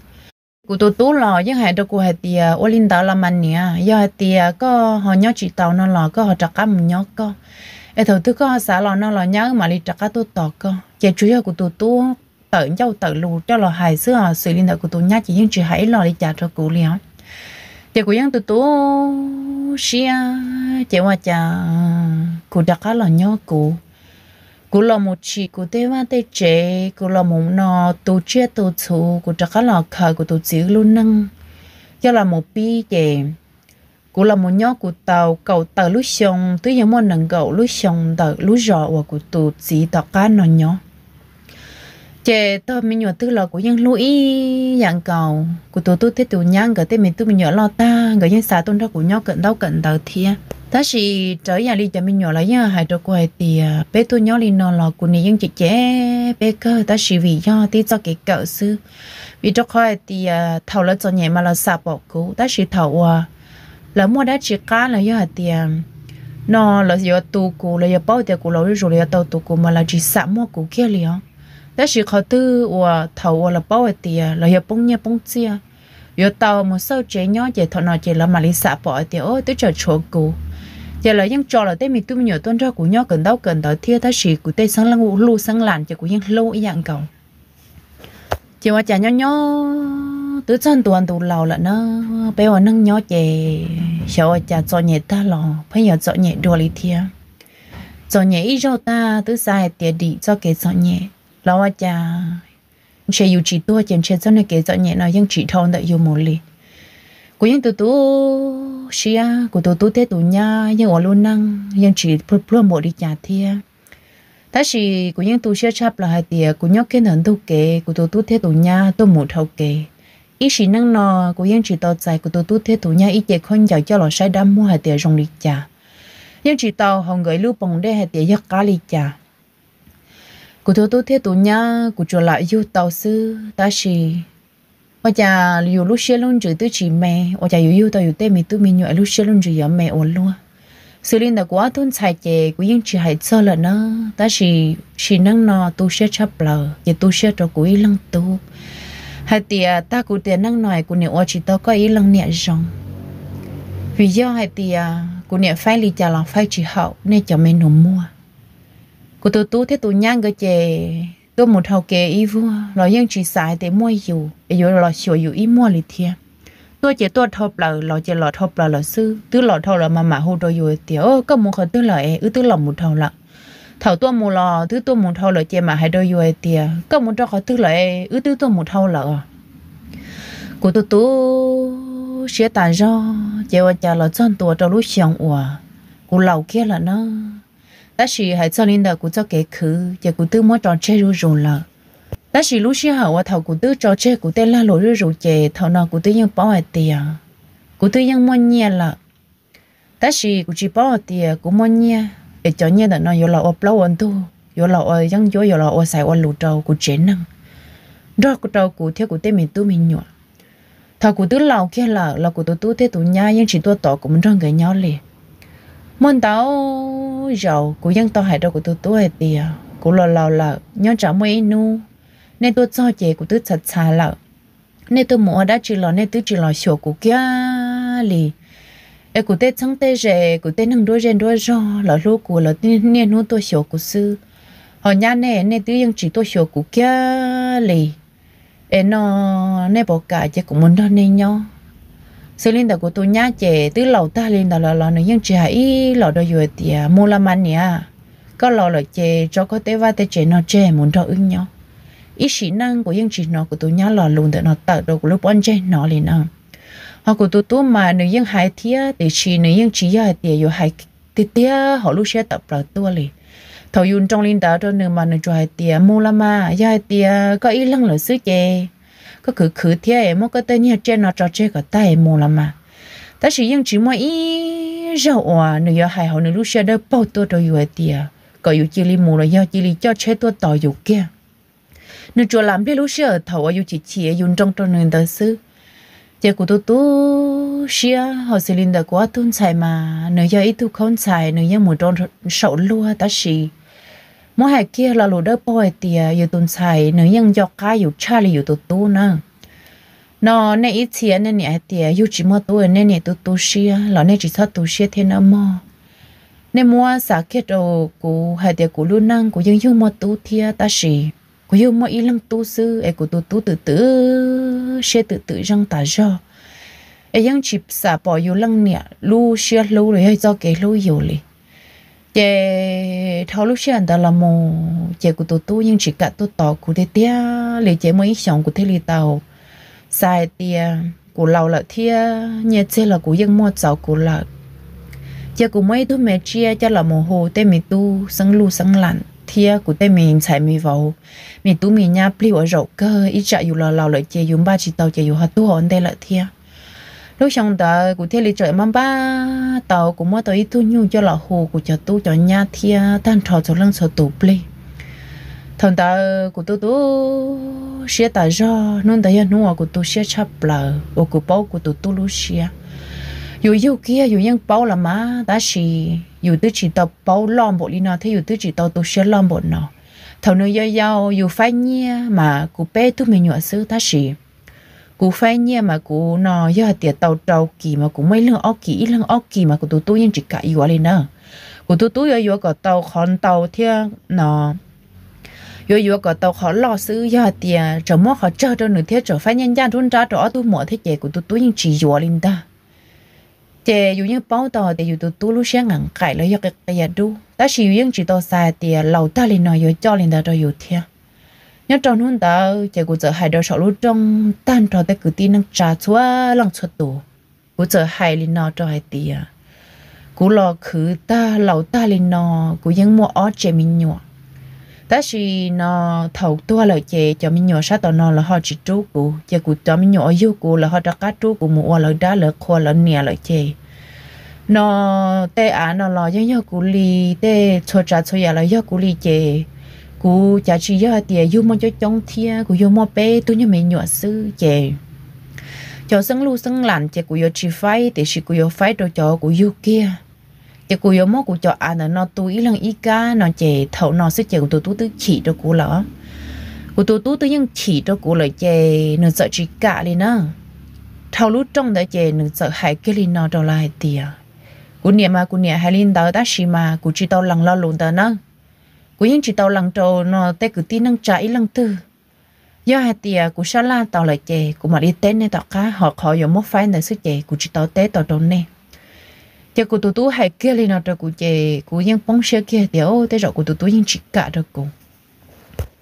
Kuv tus tub los yeej hais rau kuv hais tias ua li ntawd los mas niam, yog hais tias koj ho nyob tsis tau no los koj ho rov qab mus nyob koj, es thaum twg koj ho xav los no los nyab wb mam li rov qab tuaj tos koj. Ces tsuas yog kuv tus tub tawm ncauj tawm lus coj los hais xwb os, xws li ntawm kuv tus nyab ces yeej tsis hais ib los li cas rau kuv li os. Ces kuv yeej tu tu siab ces ua cas kuv rov qab los nyob kuv, kuv los mus tsim kuv tej vaj tej tsev, kuv los mus no tu tsiaj tu txhu, kuv rov qab los khaws kuv tus txiv wb lub neej coj los mus pib ces kuv los mus nyob kuv tau kaum tawm lub xyoo, twb yog muaj nees nkaum lub xyoo ntawm lub zos uas kuv tus txiv tom qab no nyob. Ces tog me nyuam twg los kuv yeej hlub ib yam nkaus. Kuv tus tub thiab tus nyab nkawd tej me tub me nyuam loj tag nkawd yeej xav tuaj nrog kuv nyob kawm ntaub kawm ntawv thiab. Tab sis raws ib yam li cov me nyuam los yeej hais rau kuv hais tias peb tuaj nyob li no los kuv niam yeej cem cem peb kawg, tab sis vim yog tib txoj kev kawm xwb. Vim rau qhov hais tias thaum lawv txom nyem mas lawv xam pom kuv, tab sis thaum uas lawv muaj dab tsi qab los yog hais tias no lawv yuav tu kuv, lawv yuav paub tias kuv laus zuj zus, lawv yuav tau tu kuv mas lawv tsis xam muaj kuv kiag li os. Tab sis qhov twg uas thaum uas lawv paub hais tias lawv yuav poob nyiaj poob txiaj, yuav tau mus xauj tsev nyob ces thaum no ces lawv mam li xam pom hais tias o twb tseem tshuav kuv. Ces lawv yeej tso lawv tej me tub me nyuam tuaj nrog kuv nyob kawm ntaub kawm ntawv thiab, tab sis kuv tej xeeb leej hlub xeeb las ces kuv yeej hlub ib yam nkaus. Ces ua cas nyob nyob twb txog ntua ntu laus lawm na, peb ua neej nyob ces xyov ua cas txom nyem tag los pheej yuav txom nyem dua li thiab. Txom nyem ib zaug tag twb xav hais tias dim txoj kev txom nyem los ua cas ntshe yus tsis tuag ces ntshe txoj niag kev txom nyem no yeej tsis dhau ntawm yus mus li. Kuv yeej tu tu siab, kuv tus tub thiab tus nyab yeej ua lub neej yeej tsis pluag npaum li cas thiab. Tab sis kuv yeej tu siab tshaj plaws hais tias kuv nyob kiag ntawm ntug kev, kuv tus tub thiab tus nyab tuaj mus dhau kev. Ib sim neej no kuv yeej tsis tau txais kuv tus tub thiab tus nyab ib ce khaub ncaws coj los saib dab muag hais tias zoo li cas. Yeej tsis tau hauv nkawd ib lub poos dej hais tias yog qab li cas. Kuv tus tub thiab tus nyab kuv tsuas lam yug tau xwb, tab sis ua cas yus lub siab lub ntsws twb tsis me, ua cas yus yug tau yus tej me tub me nyuam lub siab lub ntsws yuav me ua luaj. Xws li ntawm kuv ob tug ntxhais ces kuv yeej tsis hais txog lawm na, tab sis sim neej no tu siab tshaj plaws ces tu siab rau kuv ib leeg tub hais tias tag kuv tiam neej no kuv niam ua tsis tau koj ib leej niam zoo. Vim yog hais tias kuv niam faib li cas los faib tsis haum nej cov me nus muag. Kuv tus tub thiab tus nyab nkawd ces tuaj mus dhau kev ib vuag los yeej tsis xav hais tias muaj yus es yuav los xyuas yus ib muag li thiab. Tuaj ces tuaj dhau plaws, los ces los dhau plaws lawm xwb. Twb los dhau lawm mas mam hu rau yus hais tias koj mus qhov twg lawm es wb twb los mus dhau lawm. Thaum tuaj mus los twb tuaj mus dhau lawm ces mam hais rau yus hais tias koj mus rau qhov twg lawm es wb twb tuaj mus dhau lawm. Kuv tu tu siab tas zog ces ua cas los txog ntua rau lub xyoo uas kuv laus kiag lawm na. Tab sis hais txog li ntawm kuv txoj kev khwv ces kuv twb muab tso tseg zuj zus lawm. Tab sis lub sij hawm uas thaum kuv twb tso tseg kuv tej lag luam zuj zus ces thaum no kuv twb yeej paub hais tias kuv twb yeej muaj nyiaj lawm. Tab sis kuv tsis paub hais tias kuv muaj nyiaj es cov nyiaj ntawm no yuav los ua plaub ua ntug, yuav los ua yeeb ncuab, yuav los ua xaiv ua lus rau kuv tsev neeg, nrog rau kuv thiab kuv tej me tub me nyuam. Thaum kuv twb laus kiag lawm los kuv tus tub thiab tus nyab yeej tsis tuaj tom kuv mus nrog nkawd nyob li. Muaj ntau zaus kuv yeej tau hais rau kuv tus tub hais tias kuv los laus lawm, nyob tsam muaj ib hnub nej tuaj txog ces kuv twb txhav txhav lawm. Nej tuaj mus ua dab tsi los nej twb tsis los xyuas kuv kiag li. Es kuv tej txheeb tej ze, kuv tej neeg nruab zej nruab zog lawv hlub kuv, lawv niaj hnub tuaj xyuas kuv xwb. Ho nyab nej, nej twb yeej tsis tuaj xyuas kuv kiag li. Es no nej puas kam cia kuv mus nrog nej nyob? Xws li ntawm kuv tus nyab ces twb laus tag li ntawd lawm los nws yeej tsis hais ib los rau yus hais tias mus los mas niam, koj laus lawm ces tso koj tej vaj tej tsev no tseg mus nrog wb nyob. Ib sim neej kuv yeej tsis hnov kuv tus nyab lo lus ntawm no tawm rau kuv lub pob ntseg hnov li na. Ho kuv tus tub mas nws yeej hais thiab, tiam sis nws yeej tsis yog hais tias yuav hais tiag tiag hauv lub siab tawm plaws tuaj li. Thaum yus nroo li ntawd rau nws mas nws tsuas hais tias mus los mas, yog hais tias koj ib leeg lawm xwb ces koj khwv khwv thiab es muab koj tej niag tsiaj no tso tseg kom tag es mus los mas. Tab sis yeej tsis muaj ib zaug uas nws yuav hais hauv nws lub siab dawb paug tuaj rau yus hais tias kom yus cia li mus los yog cia li coj tsheb tuaj tos yus kiag. Nws tsuas lam npliag lub sij hawm thaum uas yus chim chim yus nroo rau nws ntawd xwb. Ces kuv tu tu siab hauv xws li ntawm kuv ob tug ntxhais mas nws yog ib tug khaub ntxhais, nws yeej mus rau saum luag, tab sis muab hais kiag lo lus dawb paug hais tias yus tus ntxhais nws yeej nco qab yus tshaj li yus tus tub na. No nej ib txhia nej niam hais tias yug tsis muaj tub nej niam tu tu siab los nej tsis txhob tu siab thiab nawb mog. Nej muab xav kiag rau kuv hais tias kuv lub neej kuv yeej yug muaj tub thiab, tab sis kuv yug muaj ib leeg tub xwb es kuv tus tub twm twm siab twm twm zeej tas zog, es yeej tsis xam pom yus leej niam lub siab hlub los yog txoj kev hlub yus li. Ces dhau lub sij hawm ntawd los mus ces kuv tus tub yeej tsis kam tuaj tos kuv tiag tiag li. Ces muaj ib xyoos kuv thiaj li tau xav hais tias kuv laus lawm thiab nyiaj txiag los kuv yeej muaj txaus kuv lawm, ces kuv muab ib tug me tsiaj coj los mus hu tej me tub xeeb luj xeeb lam thiab kuv tej me ntxhais me vauv, me tub me nyab plig ua zaum kawg, ib tsam yus los laus lawm ces yus npaj tsis tau ces yus ho tuag ua ntej lawm thiab. Lub xyoo ntawd kuv thiaj li tseem maj npaj tau kuv muab tau ib tug nyuj coj los hu kuv cov tub cov nyab thiab tag nrho txhua leej txhua tus plig. Thaum ntawd kuv tu tu siab tas zog, hnub ntawd yog hnub uas kuv tu siab tshaj plaws uas kuv paub kuv tus tub lub siab. Yus yug kiag yus yeej paub los mas, tab sis yus twb tsis tau paub loj npaum li no thiab yus twb tsis tau tu siab loj npaum no. Thaum nws yau yau yus faib nyiaj mas kuv peb tug me nyuam xwb, tab sis kuv faib nyiaj mas kuv no yog hais tias tau rau kis mas kuv muaj ib leeg ob kis, ib leeg ob kis mas kuv tus tub yeej tsis kam yuav li na. Kuv tus tub yuav yuav kom tau qhov ntau thiab no yuav yuav kom tau qhov loj xwb. Yog hais tias tseem muab qhov tsawg rau nws thiab tseem faib nyiaj ncaj nruab nrab rau ob tug muam thiab ces kuv tus tub yeej tsis yuav li ntag. Ces yus yeej paub tau tias yus tus tub lub siab nqaim nqaim los yog qia qia dub, tab sis yus yeej tsis tau xav hais tias laus tag li no yuav coj li ntawd rau yus thiab. Nyob rau hnub ntawd ces kuv txawm hais rau saum lub rooj tag nrho tej kwv tij neej tsa txhua leej txhua tus. Kuv txawm hais li no rau hais tias kuv los khwv tag laus tag li no, kuv yeej muaj ob tsev me nyuam, tab sis no thaum tuag lawm ces cov me nyuam sab tom no lawv ho tsis rub kuv, ces kuv cov me nyuam uas yug kuv lawv ho rov qab rub kuv mus ua lawv dab lawv qhua lawv niam lawm ces no tej av no los yeej yog kuv li, tej txhua tsav txhua yam los yog kuv li ces kuv cav tsis yog hais tias yug muaj coob coob thiab, kuv yug muaj peb tug nyuag me nyuam xwb ces cov xeeb luj xeeb lam ces kuv yuav tsis faib, tiam sis kuv yuav faib rau cov kuv yug kiag. Ces kuv yuav muab kuv cov av ntawm no tu ib leeg ib kab no ces thaum no xwb ces kuv tus tub twb chim rau kuv lawm. Kuv tus tub twb yeej chim rau kuv lawm ces nws txawm tsis kam li na. Dhau lub rooj ntawd ces nws txawm hais kiag li no rau lawv hais tias kuv niam mas kuv niam hais li ntawd tab sis mas kuv tsis tau lees lo lus ntawd na. Kuv yeej tsis tau lees rau no tej kwv tij neej tsa ib leej twg. Yog hais tias kuv sab laj tau lawm ces kuv mam li teb nej tom qab, ho qhov yuav muab faib ntawd xwb ces kuv tsis tau teb tau rau nej. Ces kuv tus tub hais kiag li no rau kuv ces kuv yeej poob siab kiag tias tej zaum kuv tus tub yeej tsis kam rau kuv.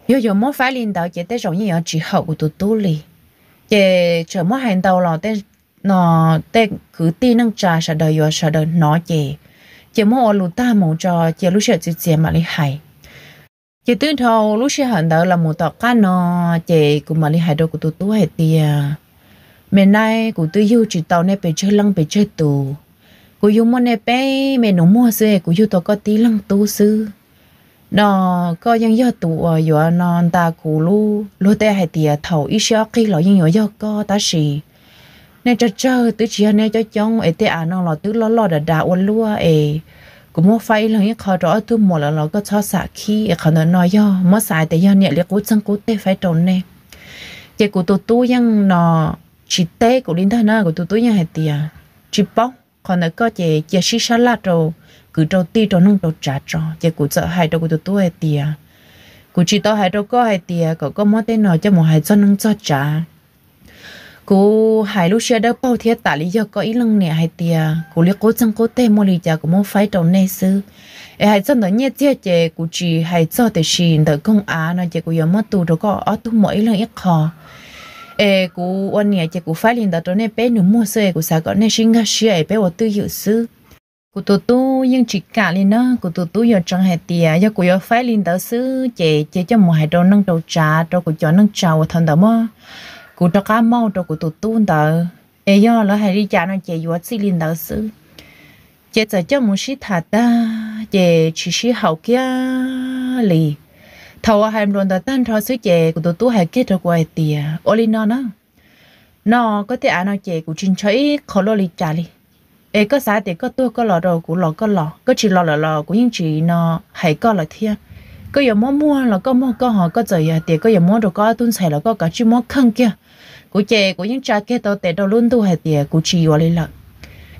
Yog yuav muab faib li ntawd ces tej zaum yeej yuav tsis haum kuv tus tub li. Ces txawm muab hais ntau los tej kwv tij neej tsa sawv daws yuav sawv daws hnov ces cia muab ua lus tag mus tso, cia lub sij hawm txias txias mam li hais. Ces twb dhau lub sij hawm ntawd los mus tom qab no ces kuv mam li hais rau kuv tus tub hais tias me nab, kuv twb yug tsis tau nej pes tsawg leej pes tsawg tus. Kuv yug muaj nej peb me nus muag xwb, kuv yug tau koj tib leeg tub xwb. No koj yeej yog tus uas yuav no nta kuv lub, luag tej hais tias thaum ib sij ob qig los yeej yuav yog koj, tab sis nej tsawg tsawg twb tsis yog nej coob coob es tej av no los twb loj loj dav dav ua luaj es kuv muab faib ib leeg ib qho rau ob tug muam lawm los koj txhob xam khib es qhov ntawm no yog muab xav tias yog niam li qub txeeg qub teg faib rau nej. Ces kuv tus tub yeej no tsis teb kuv li ntag na, kuv tus tub yeej hais tias tsis paub, qhov ntawd koj ces cia sib sab laj rau kwv rau tij rau neej rau tsav tso. Ces kuv txawm hais rau kuv tus tub hais tias kuv tsis tau hais rau koj hais tias kom koj muab tej no coj mus hais txog neej txog tsav. Kuv hais lub siab dawb paug thiab tas li yog koj ib leej niam hais tias kuv li qub txeeg qub teg muaj li cas kuv muab faib rau nej xwb. Es hais txog ntawm nyiaj txiag ces kuv tsis hais txog, tiam sis ntawm koog av no ces kuv yuav muab tu rau koj ob tug muam ib leeg ib qho. Es kuv ua niam ces kuv faib li ntawd rau nej peb nus muag xwb es kuv xav kom nej sib nkag siab es peb ua twj ywm xwb. Kuv tus tub yeej tsis kam li na, kuv tus tub yuav tseev hais tias yog kuv yuav faib li ntawd xwb ces cia coj mus hais rau neej rau tsav, rau kuv cov neej tsa uas thaum ntawd muab kuv rov qab mauj rau kuv tus tub ntawd, es yog lawv hais li cas no ces yuav txij li ntawd xwb. Ces txawm coj mus sib tham tag ces tsis sib haum kiag li. Thaum uas hais npluas ntawd tag nrho xwb ces kuv tus tub hais kiag rau kuv hais tias, ua li no na, no koj tej av no ces kuv tsis ntshaw ib qho luaj li cas li. Es koj xav tias koj tuag koj los rau kuv los koj los, koj tsis los lawm los kuv yeej tsis no hais koj lawm thiab. Koj yuav muab muag los koj muag koj, ho koj txawm yog hais tias koj yuav muab rau koj ob tug ntxhais los koj kav tsij muab kheej kiag. Kuv ces kuv yeej tsa kiag tau tes rau lub ntuj hais tias kuv tsis yuav li lawm.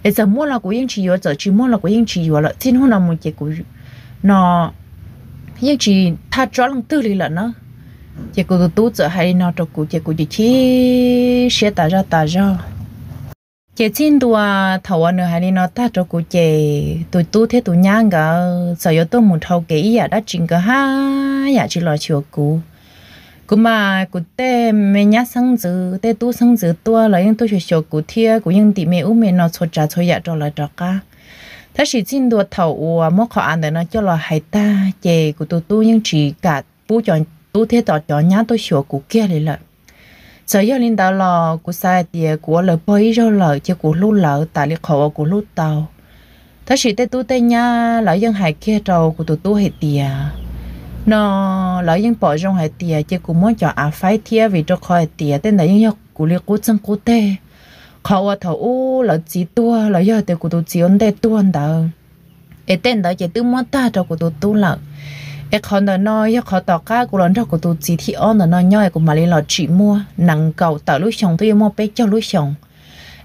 Es txawm muab los kuv yeej tsis yuav, txawm tsis muab los kuv yeej tsis yuav lawm. Txij hnub no mus ces kuv no yeej tsis thaj tsob leej twg li lawm na. Ces kuv tus tub txawm hais li no rau kuv ces kuv chim chim siab tas zaj tas zog. Ces txij ntua thaum uas nws hais li no tag rau kuv ces tus tub thiab tus nyab nkawd txawm yuav tuaj mus dhau kev ib yam dab tsi nkawd haj yam tsis los xyuas kuv. Kuv mas kuv tej me nyab xeeb ntxwv, tej tub xeeb ntxwv tuaj los yeej tuaj xyuas xyuas kuv thiab kuv yeej ntim me ub me no txhua tsav txhua yam rau lawv rov qab. Tab sis txij ntua thaum uas muab qhov av ntawm no coj los hais tag ces kuv tus tub yeej tsis kam pub cov tub thiab cov nyab tuaj xyuas kuv kiag li lawm. Txawm yog li ntawd los kuv xav hais tias kuv ua lawv pog ib zaug lawm ces kuv hlub lawv tas li qhov uas kuv hlub tau. Tab sis tej tub tej nyab lawv yeej hais kiag rau kuv tus tub hais tias, no lawv yeej pom zoo hais tias cia kuv muab cov av faib thiab vim rau qhov hais tias tej ntawd yeej yog kuv li qub txeeg qub teg. Qhov uas thaum ub lawv txiv tuag los yog tias kuv tus txiv ua ntej tuag ntawd, es tej ntawd ces twb muab tag rau kuv tus tub lawm. Es qhov ntawm no yog qhov tom qab kuv los nrog kuv tus txiv thib ob ntawm no nyob es kuv mam li los tsim muaj nees nkaum tawm lub xyoos twb yuav muaj peb caug lub xyoos.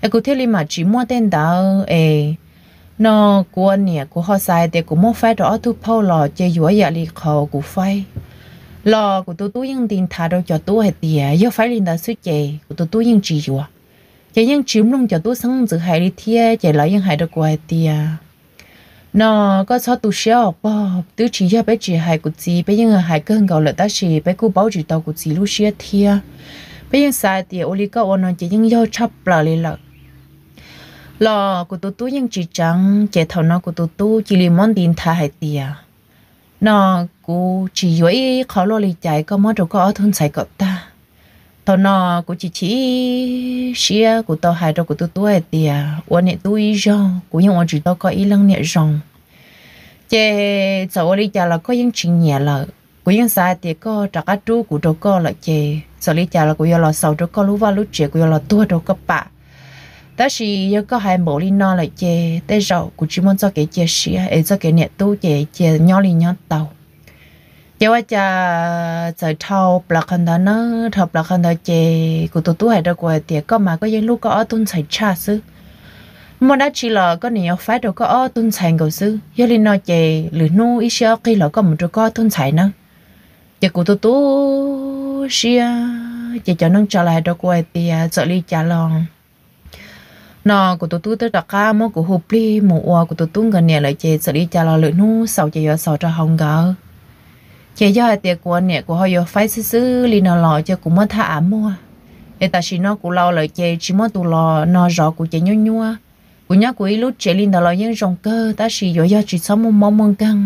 Es kuv thiaj li mam tsim muaj tej ntawd es no kuv ua niam kuv ho xav hais tias kuv muab faib rau ob tug phauj los ces yuav yam li qhov kuv faib. Los kuv tus tub yeej nti nthav rau cov tub hais tias yog faib li ntawd xwb ces kuv tus tub yeej tsis yuav. Ces yeej tsis mloog cov tub xeeb ntxwv hais li thiab ces lawv yeej hais rau kuv hais tias, no koj txhob tu siab os pog, twb tsis yog peb tsis hais kuv txiv, peb yeej hais kawg nkaus lawm tab sis peb kuj paub tsis tau kuv txiv lub siab thiab. Peb yeej xav hais tias ua li koj ua no ces yeej yog tshaj plaws li lawm. Los kuv tus tub yeej tsis tseev ces thaum no kuv tus tub cia li muab nti nthav hais tias, no kuv tsis yuav ib qho luaj li cas, koj muab rau koj ob tug ntxhais kom tag. Thaum no kuv chim chim siab kuv tau hais rau kuv tus tub hais tias ua niam tub ib zaug kuv yeej ua tsis tau koj ib leeg niam zoo. Ces txawm ua li cas los koj yeej tsis nyiam lawm, kuv yeej xav hais tias koj rov qab rub kuv rau koj lawm ces txawm li cas los kuv yuav los xaus rau koj lub vaj lub tsev, kuv yuav los tuag rau koj pam. Tab sis yog koj hais npaum li no lawm ces tej zaum kuv tsis muaj txoj kev cia siab es txoj kev niam tub ces cia nyob li nyob tau. Ces ua cas txawm dhau plaws qhov ntawd na, dhau plaws qhov ntawd ces kuv tus tub hais rau kuv hais tias koj mas koj yeej hlub koj ob tug ntxhais tshaj xwb. Muaj dab tsi los koj niam yuav faib rau koj ob tug ntxhais nkaus xwb. Yog li no ces lwm hnub ib siab ob qig los koj mus rau koj ob tug ntxhais nawb. Ces kuv tus tub siab ces cov neej tsa los hais rau kuv hais tias txawm li cas los no kuv tus tub twb rov qab muab kuv hu plig mus ua kuv tus tub nkawd niam lawm ces txawm li cas los lwm hnub xaus ces yuav xaus rau hauv nkawd. Ces yog hais tias kuv ua niam kuv ho yuav faib xwb xwb li no los ces kuv muab thaj av muag. Es tam sim no kuv laus lawm ces tsis muaj tus los no zov kuv ces nyuaj nyuaj. Kuv nyob kuv ib lub tsev li ntawd los yeej zoo kawg tab sis yuav yog tsis txhob muaj mob muaj nkeeg.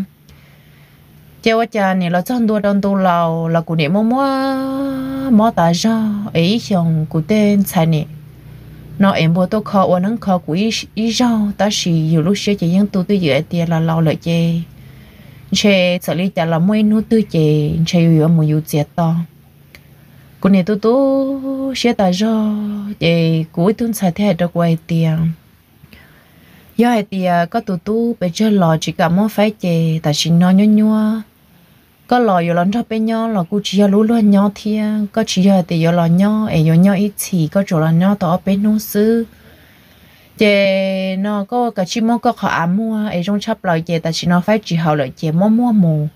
Ces ua cas nim los txog ntua rau ntu laus los kuv niam muaj muaj mob tas zog es ib xyoos kuv tej ntxhais niam no es npua tuaj kho ua neeb kho kuv ib zaug tab sis yus lub siab ces yeej tu twj ywm hais tias los laus lawm ces ntshe txawm li cas los muaj ib hnub twg ces ntshe yus yuav mus yus txiav to. Kuv niam tu tu siab tas zog ces kuv ib tug ntxhais thiaj hais rau kuv hais tias, yog hais tias koj tus tub pes tsawg los tsis kam muab faib ces tam sim no nyuaj nyuaj, koj los yuav los nrog peb nyob los kuj tsis yog lub luag nyob thiab, koj tsis yog hais tias yuav los nyob es yuav nyob ib txhis, koj tsuas los nyob tau ob peb hnub xwb. Ces no koj kav tsij muab koj qhov av muag es zoo tshaj plaws ces tam sim no faib tsis haum lawm ces muab muag mus,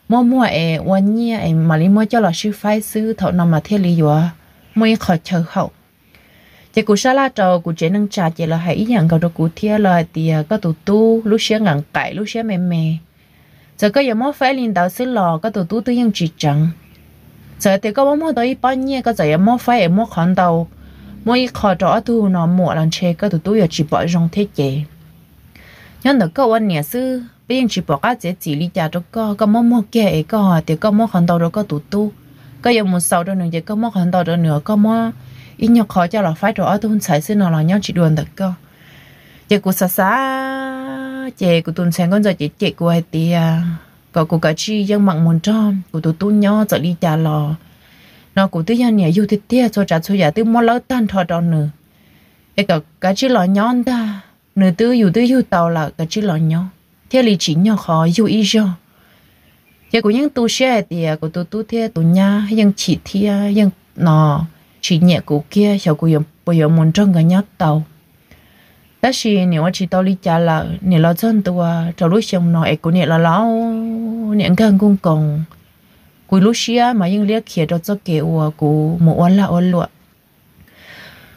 muab muag es ua nyiaj es mam li muab coj los sib faib xwb, thaum no mas thiaj li yuav muaj ib qho chaw haum. Ces kuv sab laj rau kuv tsev neej tsa ces lawv hais ib yam nkaus rau kuv thiab, lawv hais tias koj tus tub lub siab nqaim nqaim lub siab me me. Txawm koj yuav muab faib li ntawd xwb los koj tus tub twb yeej tsis tseev. Txawm tias koj muab muag tau ib pob nyiaj, koj txawm yuav muab faib es muab qhov ntau, muab ib qho rau ob tug no muam los ntshe koj tus tub yuav tsis pom zoo thiab ces nyob ntawm koj ua niam xwb, peb yeej tsis pom qab txiav txim li cas rau koj. Koj muab muag kiag es koj hais tias koj muab qhov ntau rau koj tus tub, koj yuav mus xaus rau nws ces koj muab qhov ntau rau nws, koj muab ib nyuag qho coj los faib rau ob tug ntxhais xwb no los nyob tsis dua ntawm koj. Ces kuv xav xav Ces kuv tus ntxhais nkauj ntxawm cem cem kuv hais tias kom kuv kav tsij yeej meem mus nrog kuv tus tub nyob txawm li cas los no kuv twb yog niam yug tiag tiag, txhua tsav txhua yam twb muab lawb tag nrho rau nws, es kom kav tsij los nyob ntag, nws twb yus twb yug tau lawm, kav tsij los nyob thiaj li tsim nyog qhov yug ib zaug. Ces kuv yeej tu siab hais tias kuv tus tub thiab tus nyab yeej chim thiab yeej no tsis nyiam kuv kiag, xyov kuv puas yuav mus nrog nkawd nyob tau. Tab sis niam ua tsis tau li cas lawm, niam los txog ntua rau lub xyoo no es kuv niam los laus, niam nkag nkuj nkoos, kuv lub siab mas yeej liab khiav rau txoj kev uas kuv mus ua lag ua luam.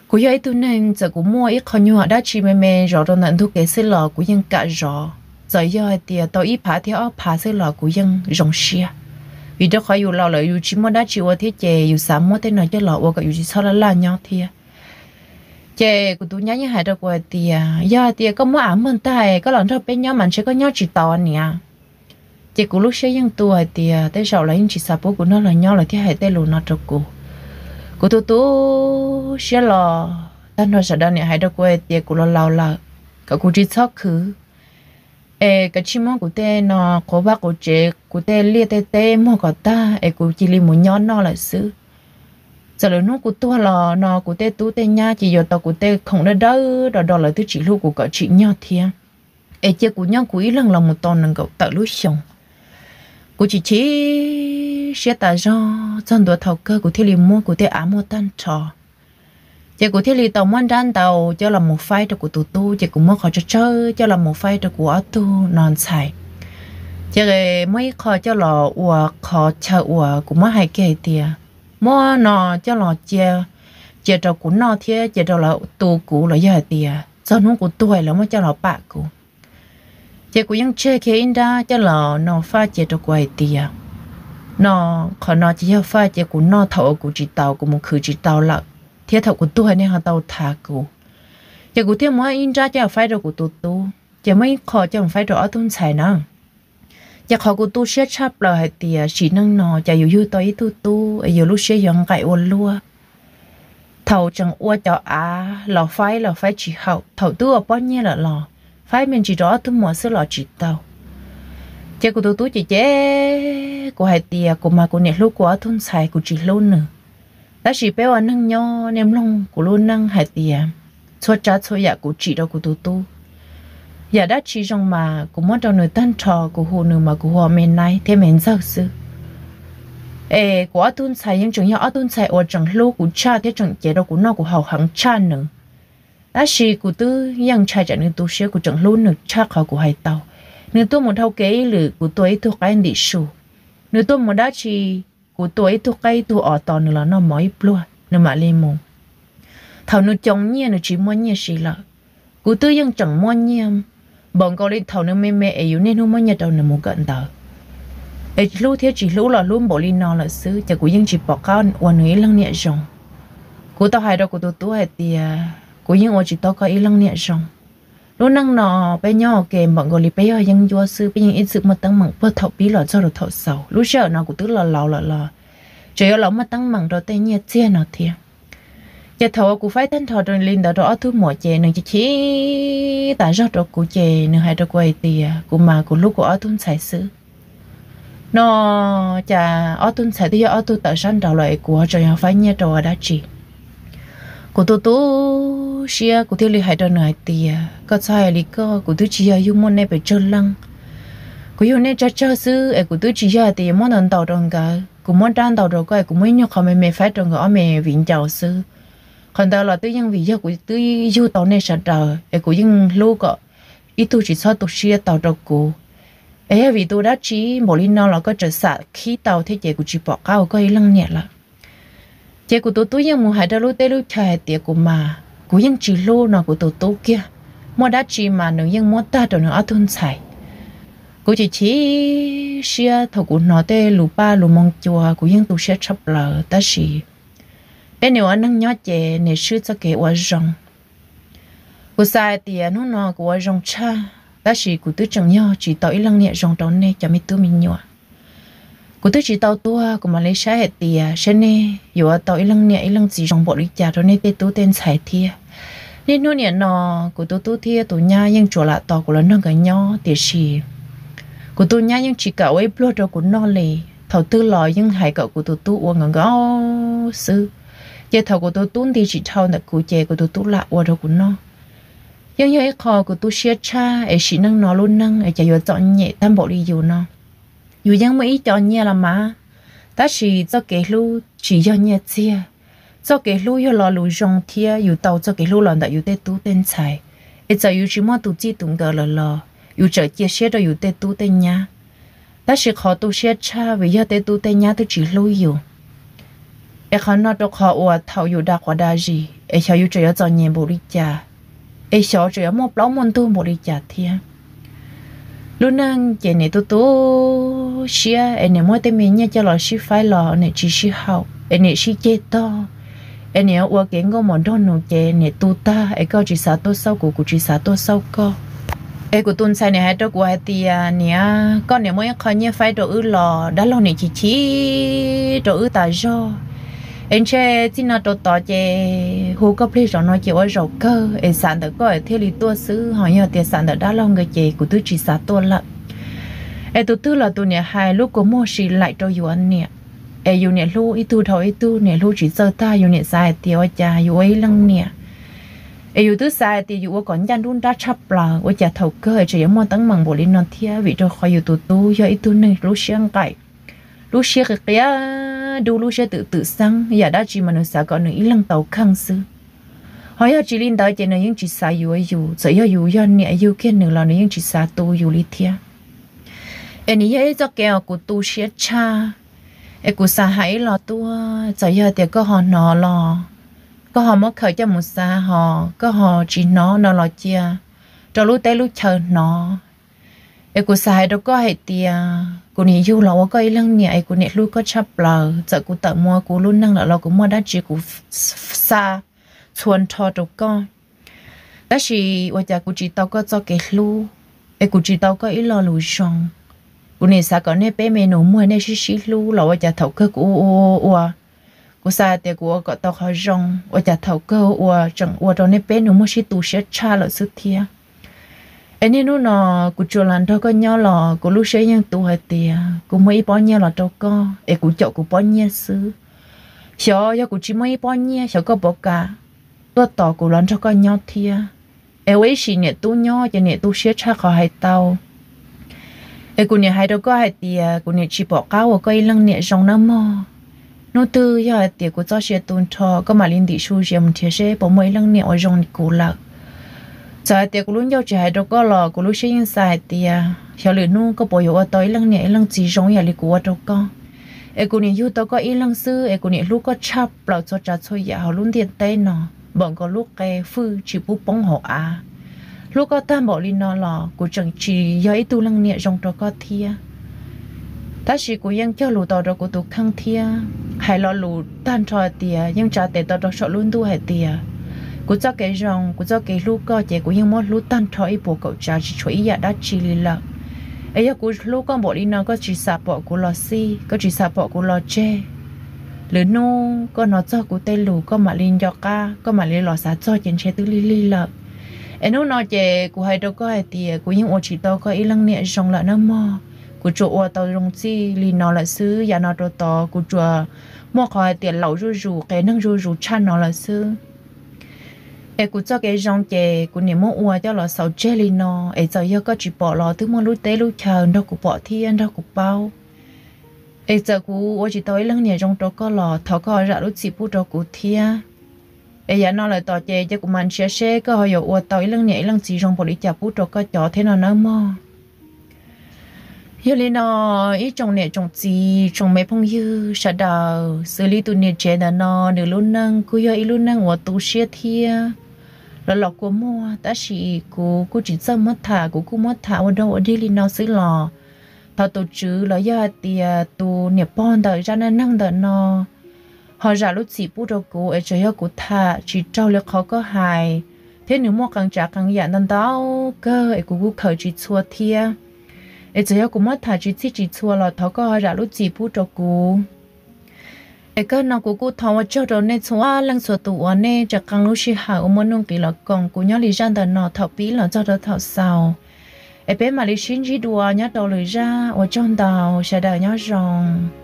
Kuv yog ib tug neeg txawm kuv muaj ib qho nyuag dab tsi me me zov rau ntawm ntug kev xwb los kuv yeej kam zov, txawm yog hais tias tau ib phav thiab ob phav xwb los kuv yeej zoo siab, vim rau qhov yus laus lawm yus tsis muaj dab tsi ua thiab ces yus xav muab tej no coj los ua kom yus tsis txhob laj laj nyob thiab. Ces kuv tus nyab yeej hais rau kuv hais tias yog hais tias koj muab av muag tag koj los nrog peb nyob mas ntshe koj nyob tsis tau niam. Ces kuv lub siab yeej tu hais tias tej zaum lawv yeej tsis xav pub kuv nrog lawv nyob, lawv thiaj hais tej lus no rau kuv. Kuv tu tu siab los tag nrho sawv daws niam hais rau kuv hais tias kuv los laus lawm, kom kuv tsis txhob khwv, es kav tsij muab kuv tej no quav vaj quav tsev, kuv tej liaj tej teb muag kom tag es kuv cia li mus nyob noj lawm xwb. Txawm lwm hnub kuv tuag los no kuv tej tub tej nyab ces yuav tau kuv tej khoom dawb dawb do do, lawv twb tsis hlub kuv kom tsim nyog thiab. Es cia kuv nyob kuv ib leeg los mus tau nees nkaum tawm lub xyoo. Kuv chim chim siab tas zog, txog ntua thaum kawg kuv thiaj li muab kuv tej av muag tag nrho. Ces kuv thiaj li tau muab nrab ntau coj los mus faib rau kuv tus tub, ces kuv muab qhov tsawg tsawg coj los mus faib rau kuv ob tug no ntxhais. Ces muab ib qho coj los ua qhov chaw uas kuv muab hais kiag hais tias muab no coj los cia, cia rau kuv noj thiab cia rau lawv tu kuv los yog hais tias txog hnub kuv tuag lawv muab coj los pam kuv. Ces kuv yeej tseg kiag ib nrab coj los no faj cia rau kuv hais tias no, qhov no ces yog faj cia kuv noj thaum uas kuv tsis tau, kuv mus khwv tsis tau lawm, thiab thaum kuv tuag nej ho tau thav kuv. Ces kuv thiaj muab ib nrab coj faib rau kuv tus tub, ces muab ib qho coj faib rau ob tug ntxhais na. Ces qhov kuv tu siab tshaj plaws hais tias sim neej no cas yus yug tau ib tug tub es yus lub siab yuav nqaim ua luaj. Thaum tseem ua cov av los faib los faib tsis haum, thaum twb ua pob nyiaj lawm los faib me ntsis rau ob tug muam xwb los tsis tau. Ces kuv tus tub cem cem kuv hais tias kuv mas kuv niam hlub kuv ob tug ntxhais, kuv tsis hlub nws. Tab sis peb ua neeg nyob nej mloog kuv lub neej hais tias txhua tsav txhua yam kuv tsim rau kuv tus tub. Yam dab tsi zoo mas kuv muab rau nws tag nrho, kuv hu nws mas kuv hu ua me naib thiab me ntxawg xwb. Es kuv ob tug ntxhais yeej tseem yog ob tug ntxhais uas tseem hlub kuv tshaj thiab tseem cev rau kuv noj kuv haus heev tshaj nws. Tab sis kuv twb yeej ntshai tsam nws tu siab, kuv tseem hlub nws tshaj qhov kuv hais tau. Nws tuaj mus dhau kev ib lwm kuv tua ib tug qaib ntim su, nws tuaj mus dab tsi kuv tua ib tug qaib ib tug os tos nws los noj mov ib pluag nws mam li mus. Thaum nws coo nyiaj nws tsis muaj nyiaj siv lawm, kuv twb yeej tseem muaj nyiaj npaum nkaus li thaum nws me me es yus niaj hnub muab nyiaj rau nws mus kawm ntawv. Es hlub thiab tsis hlub los hlub npaum li no lawm xwb ces kuv yeej tsis pom qab ua nws ib leej niam zoo. Kuv tau hais rau kuv tus tub hais tias kuv yeej ua tsis tau koj ib leej niam zoo. Lub neej no peb nyob ua ke npaum nkaus li peb yog yeeb ncuab xwb, peb yeej ib txwm muaj teeb meem puag thaum pib los txog rau thaum xaus. Lub sij hawm no kuv twb los laus lawm los tseem yuav los muaj teeb meem rau tej nyiaj txiag no thiab. Ces thaum uas kuv faib tag nrho li ntawd rau ob tug muam ces nws chim chim tas zog rau kuv ces nws hais rau kuv hais tias kuv mas kuv hlub kuv ob tug ntxhais xwb. No cas ob tug ntxhais twb yog ob tug tawm sab nraud lawm es kuv ho tseem yog faib nyiaj rau ua dab tsi? Kuv tu tu siab kuv thiaj li hais rau nws hais tias koj txhob hais li koj, kuv twb tsis yog yug muaj nej pes tsawg leej. Kuv yug nej tsawg tsawg xwb es kuv twb tsis yog hais tias yuav muab ntau ntau rau nkawd. Kuv muab rab ntau rau koj es kuv muab ib nyuag qho me me faib rau nkawd ob me viv ncaus xwb. Qhov ntawd los twb yeej vim yog kuv twb yug tau nej sawv daws es kuv yeej hlub kom ib tug tsis txhob tu siab tau rau kuv. Es yog vim tus dab tsi npaum li no los koj txawm xam khib tau thiab ces kuv tsis pom qab ua koj ib leej niam lawm. Ces kuv tus tub yeej mus hais rau lub teb lub chaw hais tias kuv mas kuv yeej tsis hlub no kuv tus tub kiag, muaj dab tsi mas nws yeej muab tag rau nws ob tug ntxhais. Kuv chim chim siab thaum kuv hnov tej lus paj lus moo cua kuv yeej tu siab tshaj plaws tab sis peb niam ua neeg nyob ces niam swb txoj kev ua zoo. Kuv xav hais tias hnub no kuv ua zoo tshaj tab sis kuv twb tseem yog tsis tau ib leej niam zoo rau nej cov me tub me nyuam. Kuv twb tsis tau tuag kuv mam li saib hais tias saib nej yuav tau ib leej niam ib leej txiv zoo npaum li cas rau nej tej tub tej ntxhais thiab. Niaj hnub nim no kuv tus tub thiab tus nyab yeej tsuas lam tos kuv los nrog nkawd nyob, tiam sis kuv tus nyab yeej tsis kam ua ib pluag rau kuv noj li. Thaum twg los yeej hais kom kuv tus tub ua nkawd nkawd xwb, ces thaum kuv tus tub nti tsis dhau ntawm kuv ces kuv tus tub lam ua rau kuv noj. Yeej yog ib qho kuv tu siab tshaj es sim neej no lub neej es cas yuav txom nyem tag npaum li yus no. Yus yeej muaj ib co nyiaj los mas, tab sis txoj kev hlub tsis yog nyiaj txiag. Txoj kev hlub yog lo lus zoo thiab yus tau txoj kev hlub los ntawm yus tej tub tej ntxhais. Es txawm yus tsis muaj tus txij tus nkawm lawm los yus tseem cia siab rau yus tej tub tej nyab. Tab sis qhov tu siab tshaj vim yog tej tub tej nyab twb tsis hlub yus. Es qhov no rau qhov uas thaum yus dag quav dag zis es xyov yus tseem yuav txom nyem npaum li cas, es xyov tseem yuav muaj plaub muaj ntug npaum li cas thiab. Lub neej ces niam tu tu siab es niam muab tej me nyiaj coj los sib faib los niam tsis sib haum es niam sib ceg tog, es niam ua kev nkauj mos nraug nus ces niam tu tag es koj tsis xav tuaj xauj kuv, kuv tsis xav tuaj xauj koj. Es kuv tus ntxhais niam hais rau kuv hais tias, niam, koj niam muab ib qho nyiaj faib rau wb los dab laug niam chim chim rau wb tas zog. Es ntshe txij no rau tod ces hu koj pliag zaum no ces ua zaum kawg es xav ntawm koj thiaj li tuaj xwb, ho yog tias xav ntawm dab laug nkawd ces kuv twb tsis xav tuaj lawm. Es tus twg los tus niam hais lub kua muag si laim rau yus niam. Es yus niam hlub ib tug dhau ib tug, niam hlub tsis txawj tag, yus niam xav hais tias ua cas yus ua ib leej niam es yus twb xav hais tias yus ua kom ncaj nruab nrab tshaj plaws, ua cas thaum kawg tseem yuav muaj teeb meem npaum li no thiab, vim rau qhov yus tus tub yog ib tug neeg lub siab nqaim, lub siab qia qia dub, lub siab twm twm xeeb, yam dab tsi mas nws xav kom nws ib leeg tau kheej xwb. Ho yog tsis li ntawd ces nws yeej tsis xav yuav yus, txawm yog yus yog niam yug kiag nws los nws yeej tsis xav tu yus li thiab. Es nws yog ib txoj kev uas kuv tu siab tshaj. Es kuv xav hais ib los tuaj, txawm yog tias koj ho hnov los, koj ho muab khaws coj mus xav, ho koj ho tsis hnov no los cia rau lub teb lub chaw hnov. Es kuv xav hais rau koj hais tias kuv niam yug los ua koj ib leej niam es kuv niam hlub koj tshaj plaws, txawm kuv tawm mus ua kuv lub neej lawm los kuv muaj dab tsi kuv xa txhua nrho rau koj. Tab sis ua cas kuv tsis tau koj txoj kev hlub, es kuv tsis tau koj ib lo lus zoo. Kuv niam xav kom nej peb me nus muag nej sib sib hlub los ua cas thaum kawg kuv ua ua ua, kuv xav hais tias kuv ua kom tau qhov zoo, ua cas thaum kawg ua tseem ua rau nej peb nus muag sib tu siab tshaj lawm xwb thiab. Es niaj hnub no kuv tsuas los nrog koj nyob los kuv lub siab yeej tu hais tias kuv muaj ib pob nyiaj los rau koj es kuv caum kuv pob nyiaj xwb. Xyov yog kuv tsis muaj ib pob nyiaj xyov koj puas kam tuaj tos kuv los nrog koj nyob thiab. Es ua ib sim niam tub nyob ces niam tu siab tshaj qhov hais tau. Es kuv niam hais rau koj hais tias kuv niam tsis pom qab ua koj ib leej niam zoo nawb mog. Hnub twg yog hais tias kuv txoj sia tu nrho koj mam li ntim su zias mus nrhiav seb puas muaj ib leej niam uas zoo li kuv lawm. Txawm hais tias kuv lub ncauj tsis hais rau koj los kuv lub siab yeej xav hais tias xyov lwm hnub koj puas yuav ua tau ib leej niam ib leej txiv zoo ib yam li kuv ua rau koj. Es kuv niam yug tau koj ib leeg xwb es kuv niam hlub koj tshaj plaws txhua tsav txhua yam hauv lub ntiaj teb no, npaum nkaus lub qe fwj tsis pub poob hauv av. Hlub koj tag npaum li no los kuv tseem tsis yog ib tug leej niam zoo rau koj thiab. Tab sis kuv yeej cog lus tau rau kuv tus kheej thiab hais lo lus tag nrho hais tias yeej tsa tes tau rau saum lub ntuj hais tias kuv txoj kev zoo, kuv txoj kev hlub koj ces kuv yeej muab hlub tag nrho ib puas kaum tsav tsis tshuav ib yam dab tsi li lawm. Es yog kuv hlub koj npaum li no koj tsis xav pom kuv los xij, koj tsis xav pom kuv los tseg, lwm hnub koj hnov txog kuv tej lus koj mam li nco qab, koj mam li los xav txog ces ntshe twb lig lig lawm. Es hnub no ces kuv hais rau koj hais tias kuv yeej ua tsis tau koj ib leej niam zoo lawm nawb mog. Kuv tsuas ua tau zoo txij li no lawm xwb, yav no rau tod kuv tsuas muaj qhov hais tias laus zuj zus, qias neeg zuj zus tshaj no lawm xwb. Es kuv txoj kev zoo ces kuv niam muab ua coj los xaus tseg li no. Es txawm yog koj tsis pom los twb muaj lub teb lub chaw nrog kuv pom thiab nrog kuv paub. Es txawm kuv ua tsis tau ib leej niam zoo rau koj los thov koj ho zam lub txim pub rau kuv thiab. Es yav no lawm tom ces cia kuv mam nrhiav seb koj ho yuav ua tau ib leej niam ib leej txiv zoo npaum li cas pub rau koj cov thiab no nawb mog. Yog li no, ib tsoom niam tsoom txiv tsoom me phooj ywg sawv daws, xws li tus niam tsev ntawm no nws lub neej kuj yog ib lub neej uas tu siab thiab los los kua muag, tab sis kuv kuj tsis txawj muab tham, kuv kuj muab tham ua dog ua dig li no xwb los thov tus tswv los yog hais tias tus niam pog ntawm zaj neej neeg ntawm no ho zam lub txim pub rau kuv es tsuas yog kuv tham tsis raug li qhov koj hais, thiab nws muaj qee tsav qee yam ntau ntau kawg es kuv kuj khaws tsis txhua thiab. Es txawm yog kuv muab tham tsis txhij tsis txhua los thov koj ho zam lub txim pub rau kuv. Es kawg no kuv kuj thov ua tsaug rau nej txhua leej txhua tus uas nej tseem qee lub sij hawm uas muaj nuj nqis los koom kuv nyob li zaj ntawm no thaum pib los txog rau thaum xaus. Es peb mam li sib ntsib dua nyob rau lwm zaj, ua tsaug ntau, sawv daws nyob zoo.